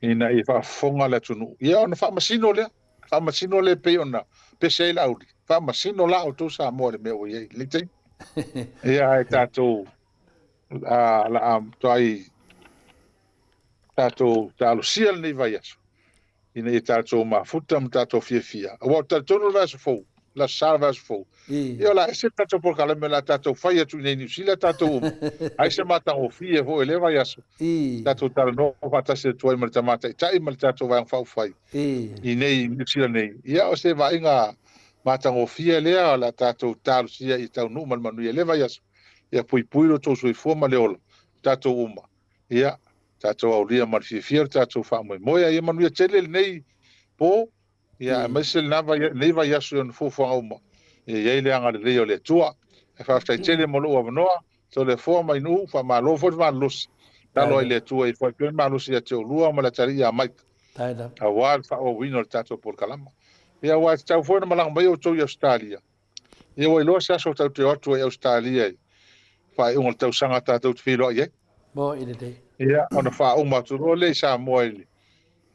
Ina ia faafofoga le atunuu. Ia, ona faamasino lea. Faamasino lea pei ona pese ai le auli. Faamasino la outou Samoa i le mea ua i ai i lenei taimi. Ia, ae tatou la a matuai tatou talosia lenei vaiaso ina ia tatou mafuta ma tatou fiafia. Aua ou te talitonu le vaiaso fou, le Aso Sa le vaiaso fou, ia o le a ese le tatou polokalame o le a tatou fai atu i inei i Niu Sila tatou uma. Ai se matagofie foi i lea vaiaso, tatou talanoa faatasi atu ai ma le Tama Taitai ma le tatou Vaega Faaupufai i inei i Niu Sila nei. Ia o se vaaiga matagofie lea o le a tatou talosia ia taunuu ma le manuia i lea vaiaso. Ia puipui lo outou soifua ma le ola, tatou uma. Ia, tatou aulia ma le fiafia lo tatou faamoemoe. Ia manuia tele lenei po, ia aemaise lena vai, lenei vaiaso i ona fuafuaga uma. Ia i ai le agalelei o le Atua. Ae faafetai tele mo lou avanoa. Toleafoa mai Nuu, faamalo foi le malolosi. Tatalo ai i le Atua ia foai pea le malosi ia te oulua ma le atalii ia Mike, aua le faaauauina o le tatou polokalama. Ia aua e tatau foi ona malaga mai outou i Ausetalia, Ia ua iloa se aso tatou te o atu ai i Ausetalia i faaiuga o le tausaga tatou te feiloai ai. Mo i lelei. Ia, ona faauma atu loa lea i Samoa i le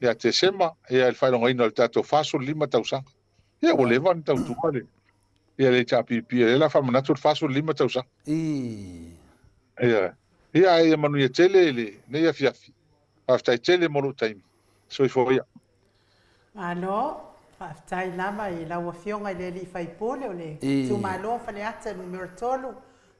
ia Tesema, ia i le faailogaina o le tatou 45 tausaga. Ia ua leva ona tautua le ia le HRPP, lea la faamanatu le 45 tausaga. Ia, ia ae ia manuia tele i lenei afiafi. Faafetai tele mo lou taimi. Soifua ia. Malo, faafetai lava i lau Afioga i le Alii Faipule o le Itumalo o Faleata Numera 3,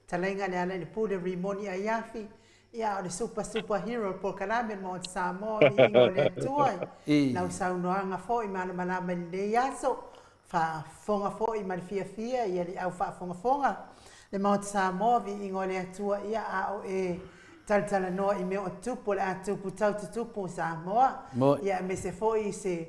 Fetalaiga Lealailepule Rimoni Aiafi, ia o le Super Super Hero o le Polokalame o le Maota Samoa, Viiga o le Atua i lau saunoaga foi malamalama i lenei aso, faafofoga foi ma le fiafia i le au faafogafoga le Maota Samoa, Viiga o le Atua, ia a o e talatalanoa i mea o tupu o le a tupu tau tutupu Samoa, ia aemaise foi i se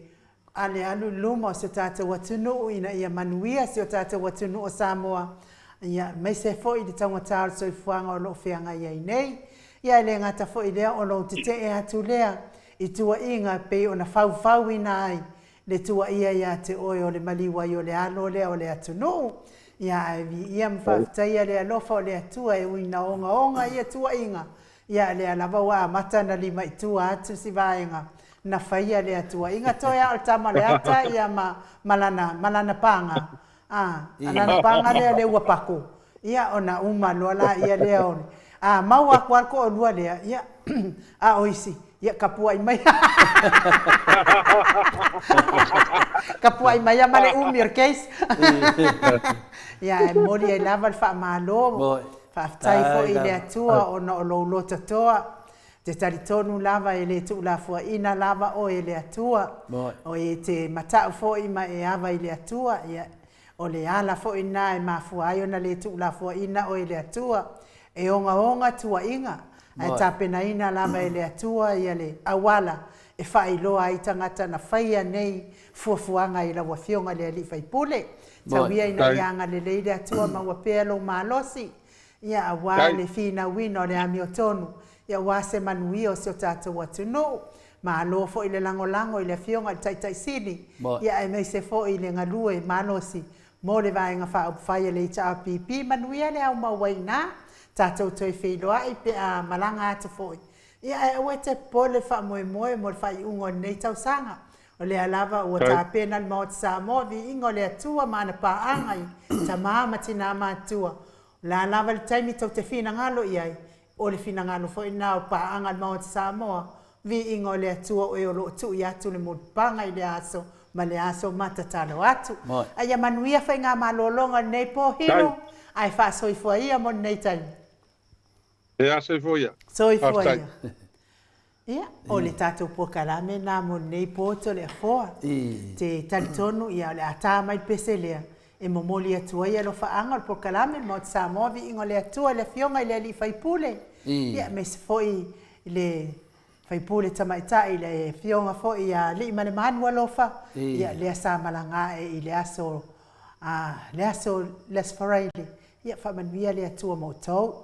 a le alu i luma o si o tatou atunuu ina ia manuia si o tatou atunuu o Samoa, ia aemaise foi i le taugata o le soifuaga o lo o feagai ai nei. Ia e le gata foi i lea o lou tetee atu lea i tuuaiga e pei ona faufauina ai le tuuaia ia te oe o le maliu ai o le alo lea o le atunuu. Ia ae viia ma faafetaia le alofa o le Atua e ui ina ogaoga ia tuuaiga, ia lea lava ua amata ona limaitua atu si vaega na faia lea tuuaiga. Toe a o le tama o le ata ia ma, ma lana, ma lana paga, a, a lana paga lea lea ua pako, ia ona uma loa laia lea o le, a maua atu lava le toalua lea, ia, a o isi, ia kapuaʻi mai. Kapuaʻi mai lava ma le umi o le case. Ia, ae momoli ai lava le faamalo. Faafetai foi i le Atua ona o lou loto toa. Ou te talitonu lava e le tuulafoaiina lava oe e le Atua. O e te matau foi ma e ava i le Atua, ia, o le ala foi lena e mafua ai ona le tuulafoaiina oe e le Atua. E ogaoga tuuaiga, ae tapenaina lava e le Atua ia le auala e faailoa ai tagata na faia nei fuafuaga i lau Afioga i le Alii Faipule. Tau ia ina ia agalelei le Atua maua pea lou malosi, ia aua le finauina o le amiotonu, ia aua se manuia o si o tatou atunuu. Malo foi le lagolago i le Afioga i le Taitai Sili, ia aemaise foi i le galue malosi mo le Vaega Faaupufai a le HRPP. Manuia le ao mau ai i ina, tatou toe feiloai pe a malaga atu foi. Ia ae aua e te popole le faamoemoe mo le faaiuga o lenei tausaga. O lea lava ua tapena le Maota Samoa, viiga o le Atua ma ana paaga i tama ma tinā matutua. O le a lava le taimi tou te finagalo i ai, o le finagalo foi lena o paaga a le Maota Samoa, viiga o le Atua o e o lo o tui atu le mulipapaga i lea aso ma lea aso ma tatalo atu. A ia manuia faigamalologa o lenei po Hilo, ae faasoifua ia mo lenei taimi. Ea, soifua ia. Soifua ia. Ia, o le tatou polokalame lena mo lenei po Toleafoa. Te talitonu ia o le a ta mai le pese lea e momoli atu ai alofaaga o le polokalame le Maota Samoa Viiga o le Atua i le Afioga i le Alii Faipule, ia aemaise foi i le Faipule Tamaitai le Afioga foi ia Aliimalemanu Alofa, ia lea sa malaga ae i le aso le aso le Aso Faraile. Ia faamanuia le Atua ma outou.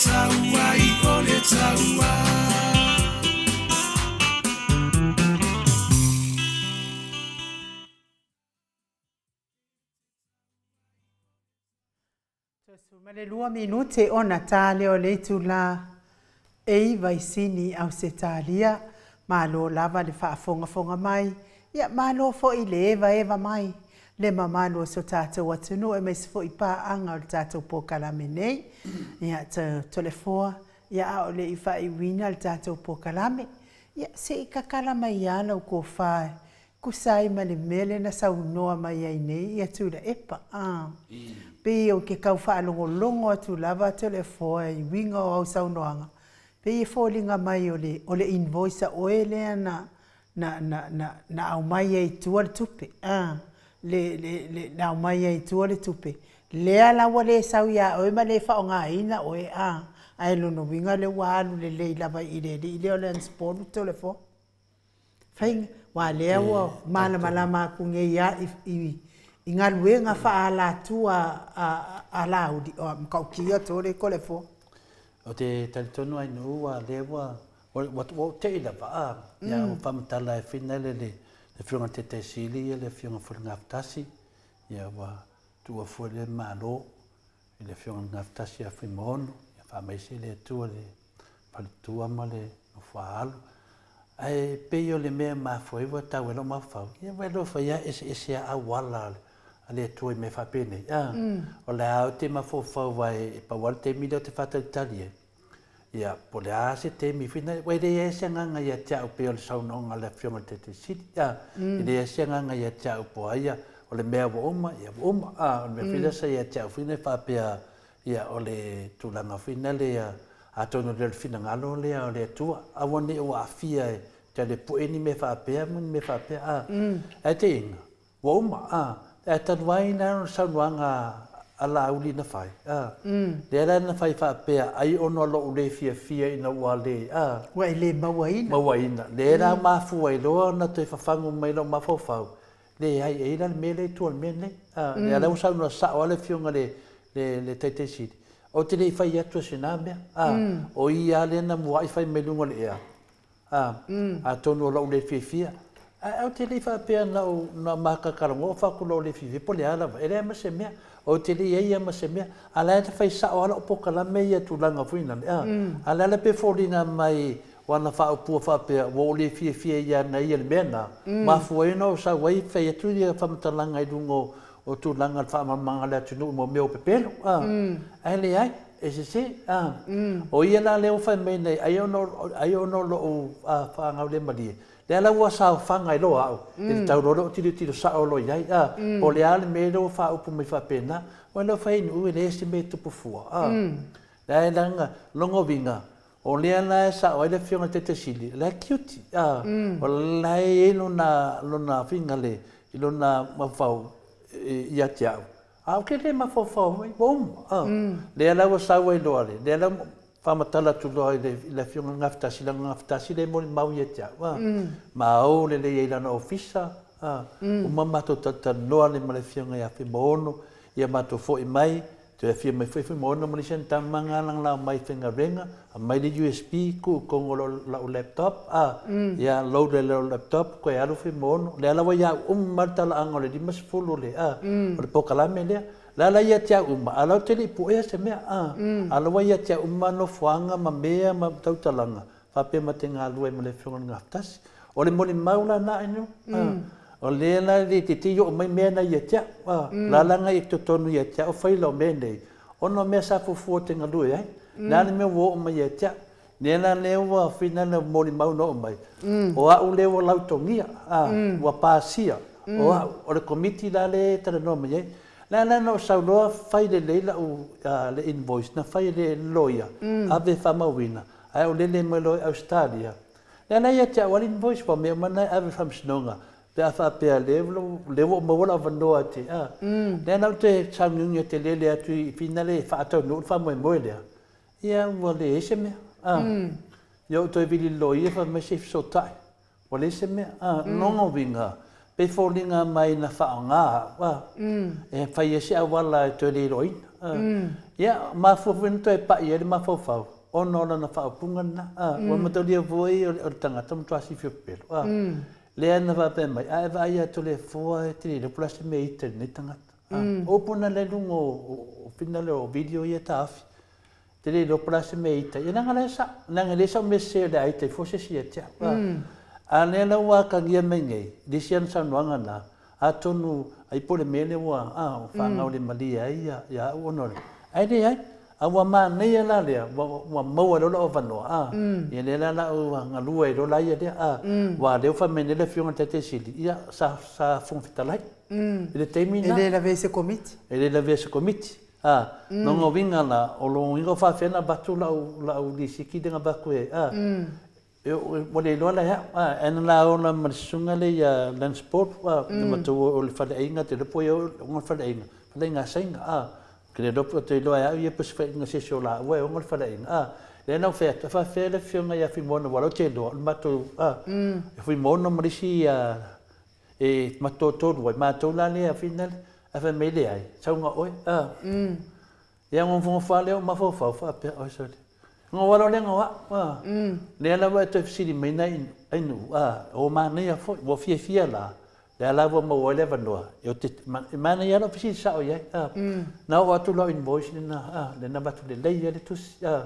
taua i o le taua. 12 minute ona ta lea o le itula e 9 i Sini, Ausetalia. Malo lava le faafogafoga mai, ia malo foi le evaeva mai le mamalu o so tatou atunuu aemaise foi paaga o le tatou polokalame nei. Ia Toleafoa, ia a o le i faaiuina le tatou polokalame, ia se i tatala mai lava lau tofa tusa ai ma le mea lea na saunoa mai ai nei ia Tuilaepa. A. Pei ou te tau faalogologo atu lava Toleafoa i uiga o au saunoaga, pei e foliga mai o le, o le invoice a oe lea na, na, na, na, na aumai ai i tua le tupe. A. Le, le, le, na aumai ai i tua le tupe, lea la ua le sau ia oe ma le faaaogaina oe, a. Ae lona uiga lea ua alu lelei lava i le alii lea o le Anisepolu Toleafoa. Faiga, aua lea ua malamalama atu nei lava i galuega faaalatua a Laauli, o matautia tole Toleafoa. Ou te talitonu Ainuu aua lea ua ua ou tei lava a, ia ua faamatala ai foi lea le Afioga i le Taitai Sili ia le Afioga foi i le Gafatasi, ia ua tuua fua lea le Malo i le Afioga i le Gafatasi ia Fuimaono, ia faamaise le Atua i le faletua ma le nofoaalo. Ae pei o le mea e mafua ai ua tau ai lou mafaufau, ia ua alofa ia eseese lava auala a le Atua i mea faapenei. A, o le a ou te mafaufau ai e pau lava le taimi lea ou te faatalitali ai, ia po o le a se taimi foi lea, aua e leai se agaga ia te au pei o le saunoaga a le Afioga i le Taitai Sili, a, e leai se agaga ia te au po o ai ia, o le mea ua uma, ia ua uma. A, o le mea foi lea sa ia te au foi lea faapea, Ia, o le tulaga foi lea, atonu e le o le finagalo lea o le Atua, aua ne i ou aafia e te pue ni mea faapea ma ni mea faapea, a. Ae teiga, ua uma, a. Ae talu ai la o le saunoaga a Laauli na fai, a. Lea la na fai faapea, ai ona o lou le fiafia ina ua le, a. Ua e le mauaina. Mauaina. Lea la mafua ai loa ona toe fafagu mai lou mafaufau, Leai, e i ai la le mea lea i tua o le mea lenei. A, lea la ua saunoa sao lava le Afioga i le, le Taitai Sili, ou te le i fai atu e na mea. A, o ia lava lea na muai fai mai luga o le ea. A, atonu o lou le fiafia. Ae ou te le i faapea na ou, na makalakalagoa ou fai atu lou le fiafia, po o le a lava, e leai ma se mea. Ou te le i ai lava ma se mea. A o la e fai sao lava lau polokalame ia i tulaga foi na, a, a o le a la pe foliga mai O ana faaupua faapea, ua ou le fiafia ia ana ia le mea na, mafua ai ona ou sau ai fai atu ia faamatalaga i luga o tulaga o le faamalamalamaga a le atunuu mo mea o pepelo, a. Ae leai, e sese, a. O ia la lea ua fai mai nei, ai ona, ai ona o lou faagaulemalie, lea la ua saofaga ai loa au, i le tau loa lea o tilotilo sao loa i ai, a. Po o le a le mea lea ua faaupu mai faapena, ua le fai i Nu'u e leai se mea e tupu fua, a. Leai leaga, lona uiga, O lea la e sao ai le Afioga i le Taitai Sili, o la e guilty, a, o la e i ai lona, lona finagale i lona mafaufau ia te au, a ou te le mafaufau mai, ua uma, a. Lea la ua sau ai loa le, lea la ua faamatala atu loa i le Afioga i le Gafatasi, leaga o le Gafatasi lea e molimau ia te au, a. Ma o lelei ai i lana ofisa, a. Uma matou talatalanoa ma le Afioga ia Fuimaono, ia matou foi mai, Toe afio mai foi Fuimaono ma nisi ana tama galagalaga mai i faigaluega, aumai le USB, tuu i totonu o lau laptop, a, ia load ai lau laptop, toe alu Fuimaono. Lea la ua ia au uma le talaaga o le 50 o le, a, o le polokalame lea. La la ia te au uma, a o la ou te le i puea se mea, a, a o la ua ia te au uma nofoaga ma mea ma tautalaga, faapea ma te galue ai ma le Afioga i le Gafatasi. O le molimau la na inu, o lea la e le itiiti i oo mai mea na ia te au, a, la la na i totonu ia te au faila o mea nei, ona o mea sa fuafua ou te galue ai. Le a le mea ua oo mai ia te au. Lea la lea ua fina le molimau na oo mai, o au lea ua lautogia, a, ua pasia, o au, o le Komiti la lea e talanoa mai ai. La la na ou sau loa fai lelei lau, le invoice na fai e le loia, ave e faamauina, ae ou lele mai loa i Ausetalia. Lea la ia te au lava le invoice aua o mea uma na e ave i le faamasinoga pe a faapea lea ua ou maua le avanoa e te, a. Lea la ou te sauniuni ou te lele atu i Finale e faataunuu le faamoemoe lea, ia ua leai se mea, a. Ia ou toe vili i le loia fai mai se i fesootai. Ua leai se mea, a. Lona uiga, pei foliga mai na faaaoga au, a, e fai ai se auala e toe le iloaina. Ia, mafua foi ona toe pa'i ai le mafaufau ona o lana faaupuga lena. Ua mataulia foi o le tagata ua matua silafia pepelo. Lea na faapea mai, a e vaai ia Toleafoa e te le iloa po o le a se mea e ita i lenei tagata. O upu na la i luga o finale o video ia e taofi. Te le iloa po o le a se mea e ita ai. Leaga o la e sao. Leaga e leai sau mea sese o le a ita ai fua se isi ia te au. A o lea la ua atagia mai nei, i le isi ana saunoaga na, atonu ai po o le mea lea ua faagaulemalie ai ia au ona o le... Ae leai, a ua manaia la lea, ua maua loa lou avanoa, ia lea la o le a ou galue ai loa la ia lea, aua o lea ua fai mai nei le Afioga i le Taitai Sili, ia sa Fofoga Fetalai i le taimi lena. E le lavea i se Komiti. E le lavea i se Komiti. A, lona uiga la, o lona uiga ua faapefea ona avatu lau, lau lisiti lea na avatu i ai, a, e, ua le iloa la e au, a, ae na la ola ma le susuga lea ia Lance Paul, a, na matou o i le faleaiga, ou te iloa po o ia e ona le faleaiga, faleaiga a Saina, a, ou te le iloa, ou te iloa e au ia po o se faleaiga a se isi o laua e ona le faleaiga, a, lea na ou fai atu, e faapefea le afioga ia Fuimaono aua o lea ou te iloa, o le matou, a, e Fuimaono ma le isi a, E matotolu ai matou la lea finale, ae fai mai, Leai, sauga oe, a. Ia nofonofo lava lea o mafaufau faapea, oi sole, ona ou alo lea na o au, a. Lea la ua e toe fesili mai nai Ainuu, a, ua manaia foi, ua fiafia la, lea la ua maua ai le avanoa, e te, e manaia lava lou fesili sao i ai, a. Na oo atu lau invoice lena, a, lea na avatu lelei ai le tusi, a.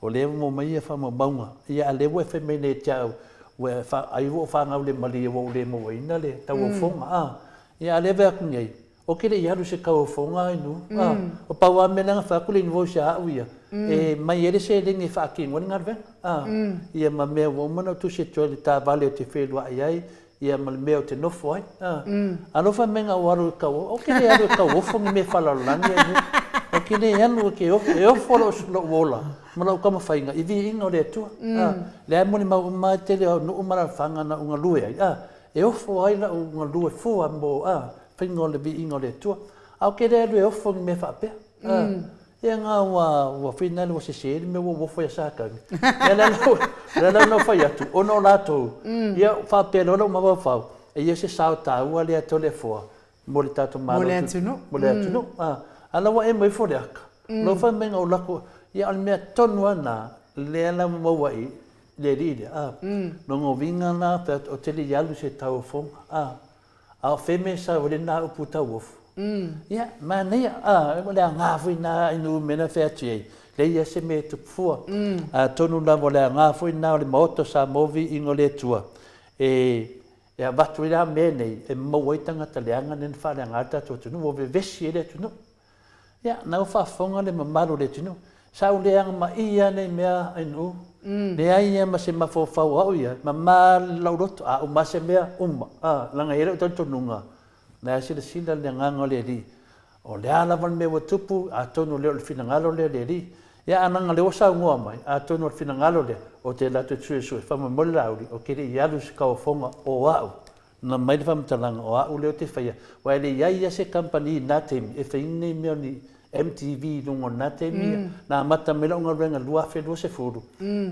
O lea ua maua mai ia faamaumauga, ia a o lea ua e fai mai nei ia te au, ua e fa, ai ua ou faagaulemalie ua ou le mauaina le tauofoga, a. Ia a o lea e vaai atu nei, ou te le i alu i se tauofoga Ainuu, a. O pau lava mea lea na fai atu le invoice ia au ia, e mai ai le seleni e faatino ai le galuega, a. Ia ma mea ua uma ona ou tusi atu ai i le taavale ou te feluai ai, ia ma le mea ou te nofo ai. A. Alofa mai na ou alu i tauofo. Ou te le alu e tauofo ni mea faalalolagi ai nei. Ou te le alu ou te ofo, e ofo lou, lou ola ma lau taumafaiga i viiga o le Atua. A. Lea e molimau uma lava le tele o nuu ma alaalafaga na ou galue ai. A. E ofo ai lau galue fua mo, a, faiga o le viiga o le Atua. A ou te le alu e ofo ni mea faapea. A. Ia nga ua ua finale ua sese le mea ua ou ofo ia Satani. Ia le ala le ala na ou fai atu, ona o latou, ia faapea loa lou mafaufau, e i ai se sao taua lea Toleafoa mo le tatou Malo. Mo le atunuu. Mo le atunuu. A, a la ua emo ifo le aka. Lou fai mai na ou lako, ia o le mea tonu lava lena, lea la ua maua i le alii lea. A, lona uiga la, fai atu, ou te le i alu i se tauofoga. A, A o fea mea e sau ai lena upu tauofo? Ia, manaia, a, o le aoga foi lena i nuu mea na fai atu i ai, leai lava se mea e tupu fua. Atonu lava o le aoga foi lena o le Maota o Samoa Viiga o le Atua, e, e avatu ai la mea nei e maua ai tagata leaga nei na faaleaga ai le tatou atunuu, ua vevesi ai le atunuu. Ia, na ua faafofoga le mamalu o le atunuu. Sa ou leaga ma'i lava nei mea Ainuu. Leai lava ma se mafaufau o au ia, e mama lou loto, a uma lava se mea, uma. A, leaga e i ai lou talitonuga, o la e silasila le agaga o le Alii, o le a lava le mea ua tupu, atonu le o le finagalo lea o le Alii. Ia, a leaga o lea ua saunoa mai, atonu o le finagalo lea, ou te alu atu e suesue, faamolemole Laauli, ou te le i alu i se tauofoga o au. Na mai le faamatalaga, o au lea ou te faia, aua e le i ai lava se kamupani i lena taimi e fai nei mea o ni MTV i luga o lena taimi. Na amata mai lau galuega i le 2020,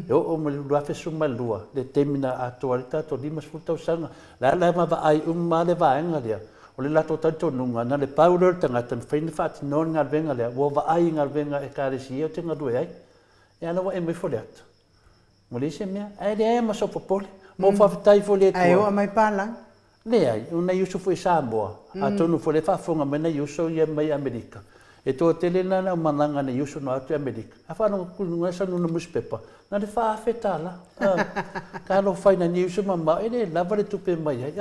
e oo mai i le 2012 le taimi na atoa ai le tatou 50 tausaga. O la e vaavaai uma lava le vaega lea, o le latou talitonuga, na o le pau lea o le tagata e mafai ona faatinoa le galuega lea, ua vaai i galuega a Ekalesia ou te galue ai. Ia a o la ua emo ifo le ata. Ua leai se mea, ae leai lava ma sou popole. Ma ou faafetai foi i le Atua. Ae oo mai palagi. Leai, o nai uso foi i Samoa, atonu foi o lea e faafofoga mai nai uso ia mai Amerika, e toatele la le aumalaga a nai uso na o atu i Amerika, a faalogo atu i luga sau nuna nusipepa, na o le $4,000. Talofa i nai uso mamao, e le lava le tupe e mai ai,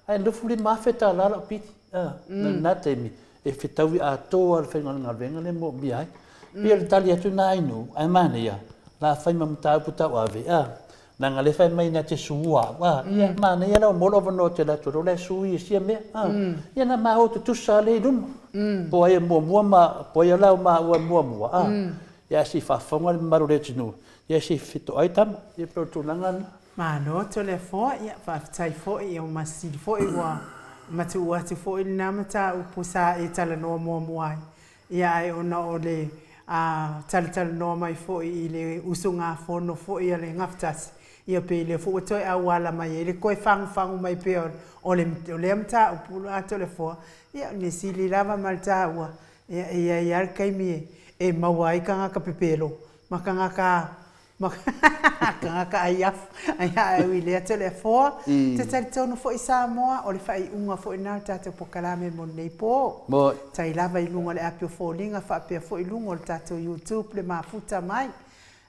ae $25,000 lau pili, i lena taimi. e fetaui atoa le faiga o le galuega lea e moomia ai. Pei o le tali atu lena Ainuu, ae manaia, o le a fai ma mataupu tauave, a, leaga lea e fai mai na te sua au, a, ia, manaia la ua maua lou avanoa ou te alu atu loa la e sui e sia mea, a, ia na ma o tutusa lea i luma, po o ai e muamua ma, po o ai la o maua e muamua, a, ia ae se i faafofoga le mamalu o le atunuu, ia se i fetoai tama, ia pei o le tulaga lena. Malo Toleafoa, ia faafetai foi, ia ua masili foi ua matuu atu foi lena mataupu sa e talanoa muamua ai, ia ae ona o le talatalanoa mai foi i le usugafono foi a le Gafatasi, ia pei lea foi ua toe auala mai ai le toe fagufagu mai pea o le o lea mataupu a Toleafoa, ia o le mea sili lava ma le taua. Ia, e i ai lava le taimi e maua ai tagata pepelo ma tagata ma tagata ai afu, ae ui i lea Toleafoa, ou te talitonu foi Samoa, o le faaiuga foi lena o le tatou polokalame mo lenei po. Tai lava i luga o le api o foliga faapea foi i luga o le tatou YouTube le mafuta mai.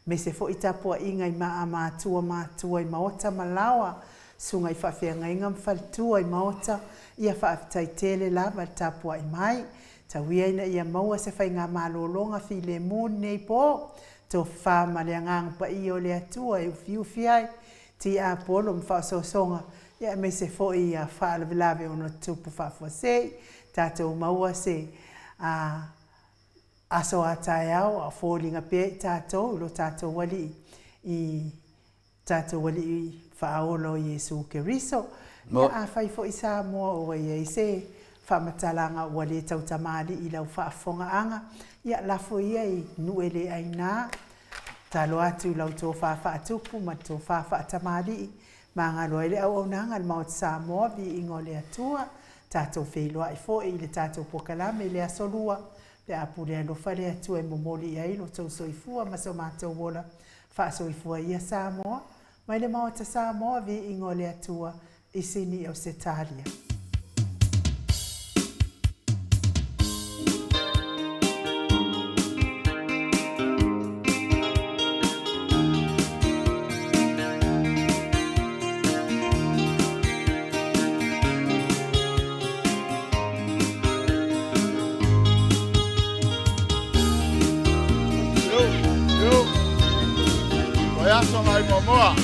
Aemaise foi tapuaiga i maa matua matua i maota ma laoa, susuga i faafeagaiga ma faletua i maota, ia faafetai tele lava le tapuai mai. Tau ia ina ia maua se faigamalologa filemu lenei po, tofa ma le Agaga Paia o le Atua e ufiufi ai, tiapolo ma faaosoosoga, ia aemaise foi ia faalavelave ona tutupu faafuasei, tatou maua se a aso a taeao a o foliga pea i tatou i lo tatou Alii i tatou Alii Faaola o Iesu Keriso. Ia afai foi Samoa ua i ai se faamatalaga ua le tautamalii i lau faafofogaaga, ia lafo ia i nuu e le aina. Tatalo atu i lau tofa faatupu ma le tofa faatamalii, magalo ai le auaunaga a le Maota Samoa, viiga o le Atua. Tatou feiloai foi i le tatou polokalame i le Aso Lua, pe a pule alofa le Atua e momoli i ai lo outou soifua ma so matou ola. Faasoifua ia Samoa, mai le Maota Samoa, viiga o le Atua i Sini Ausetalia. Vaiaso nai Moamoa.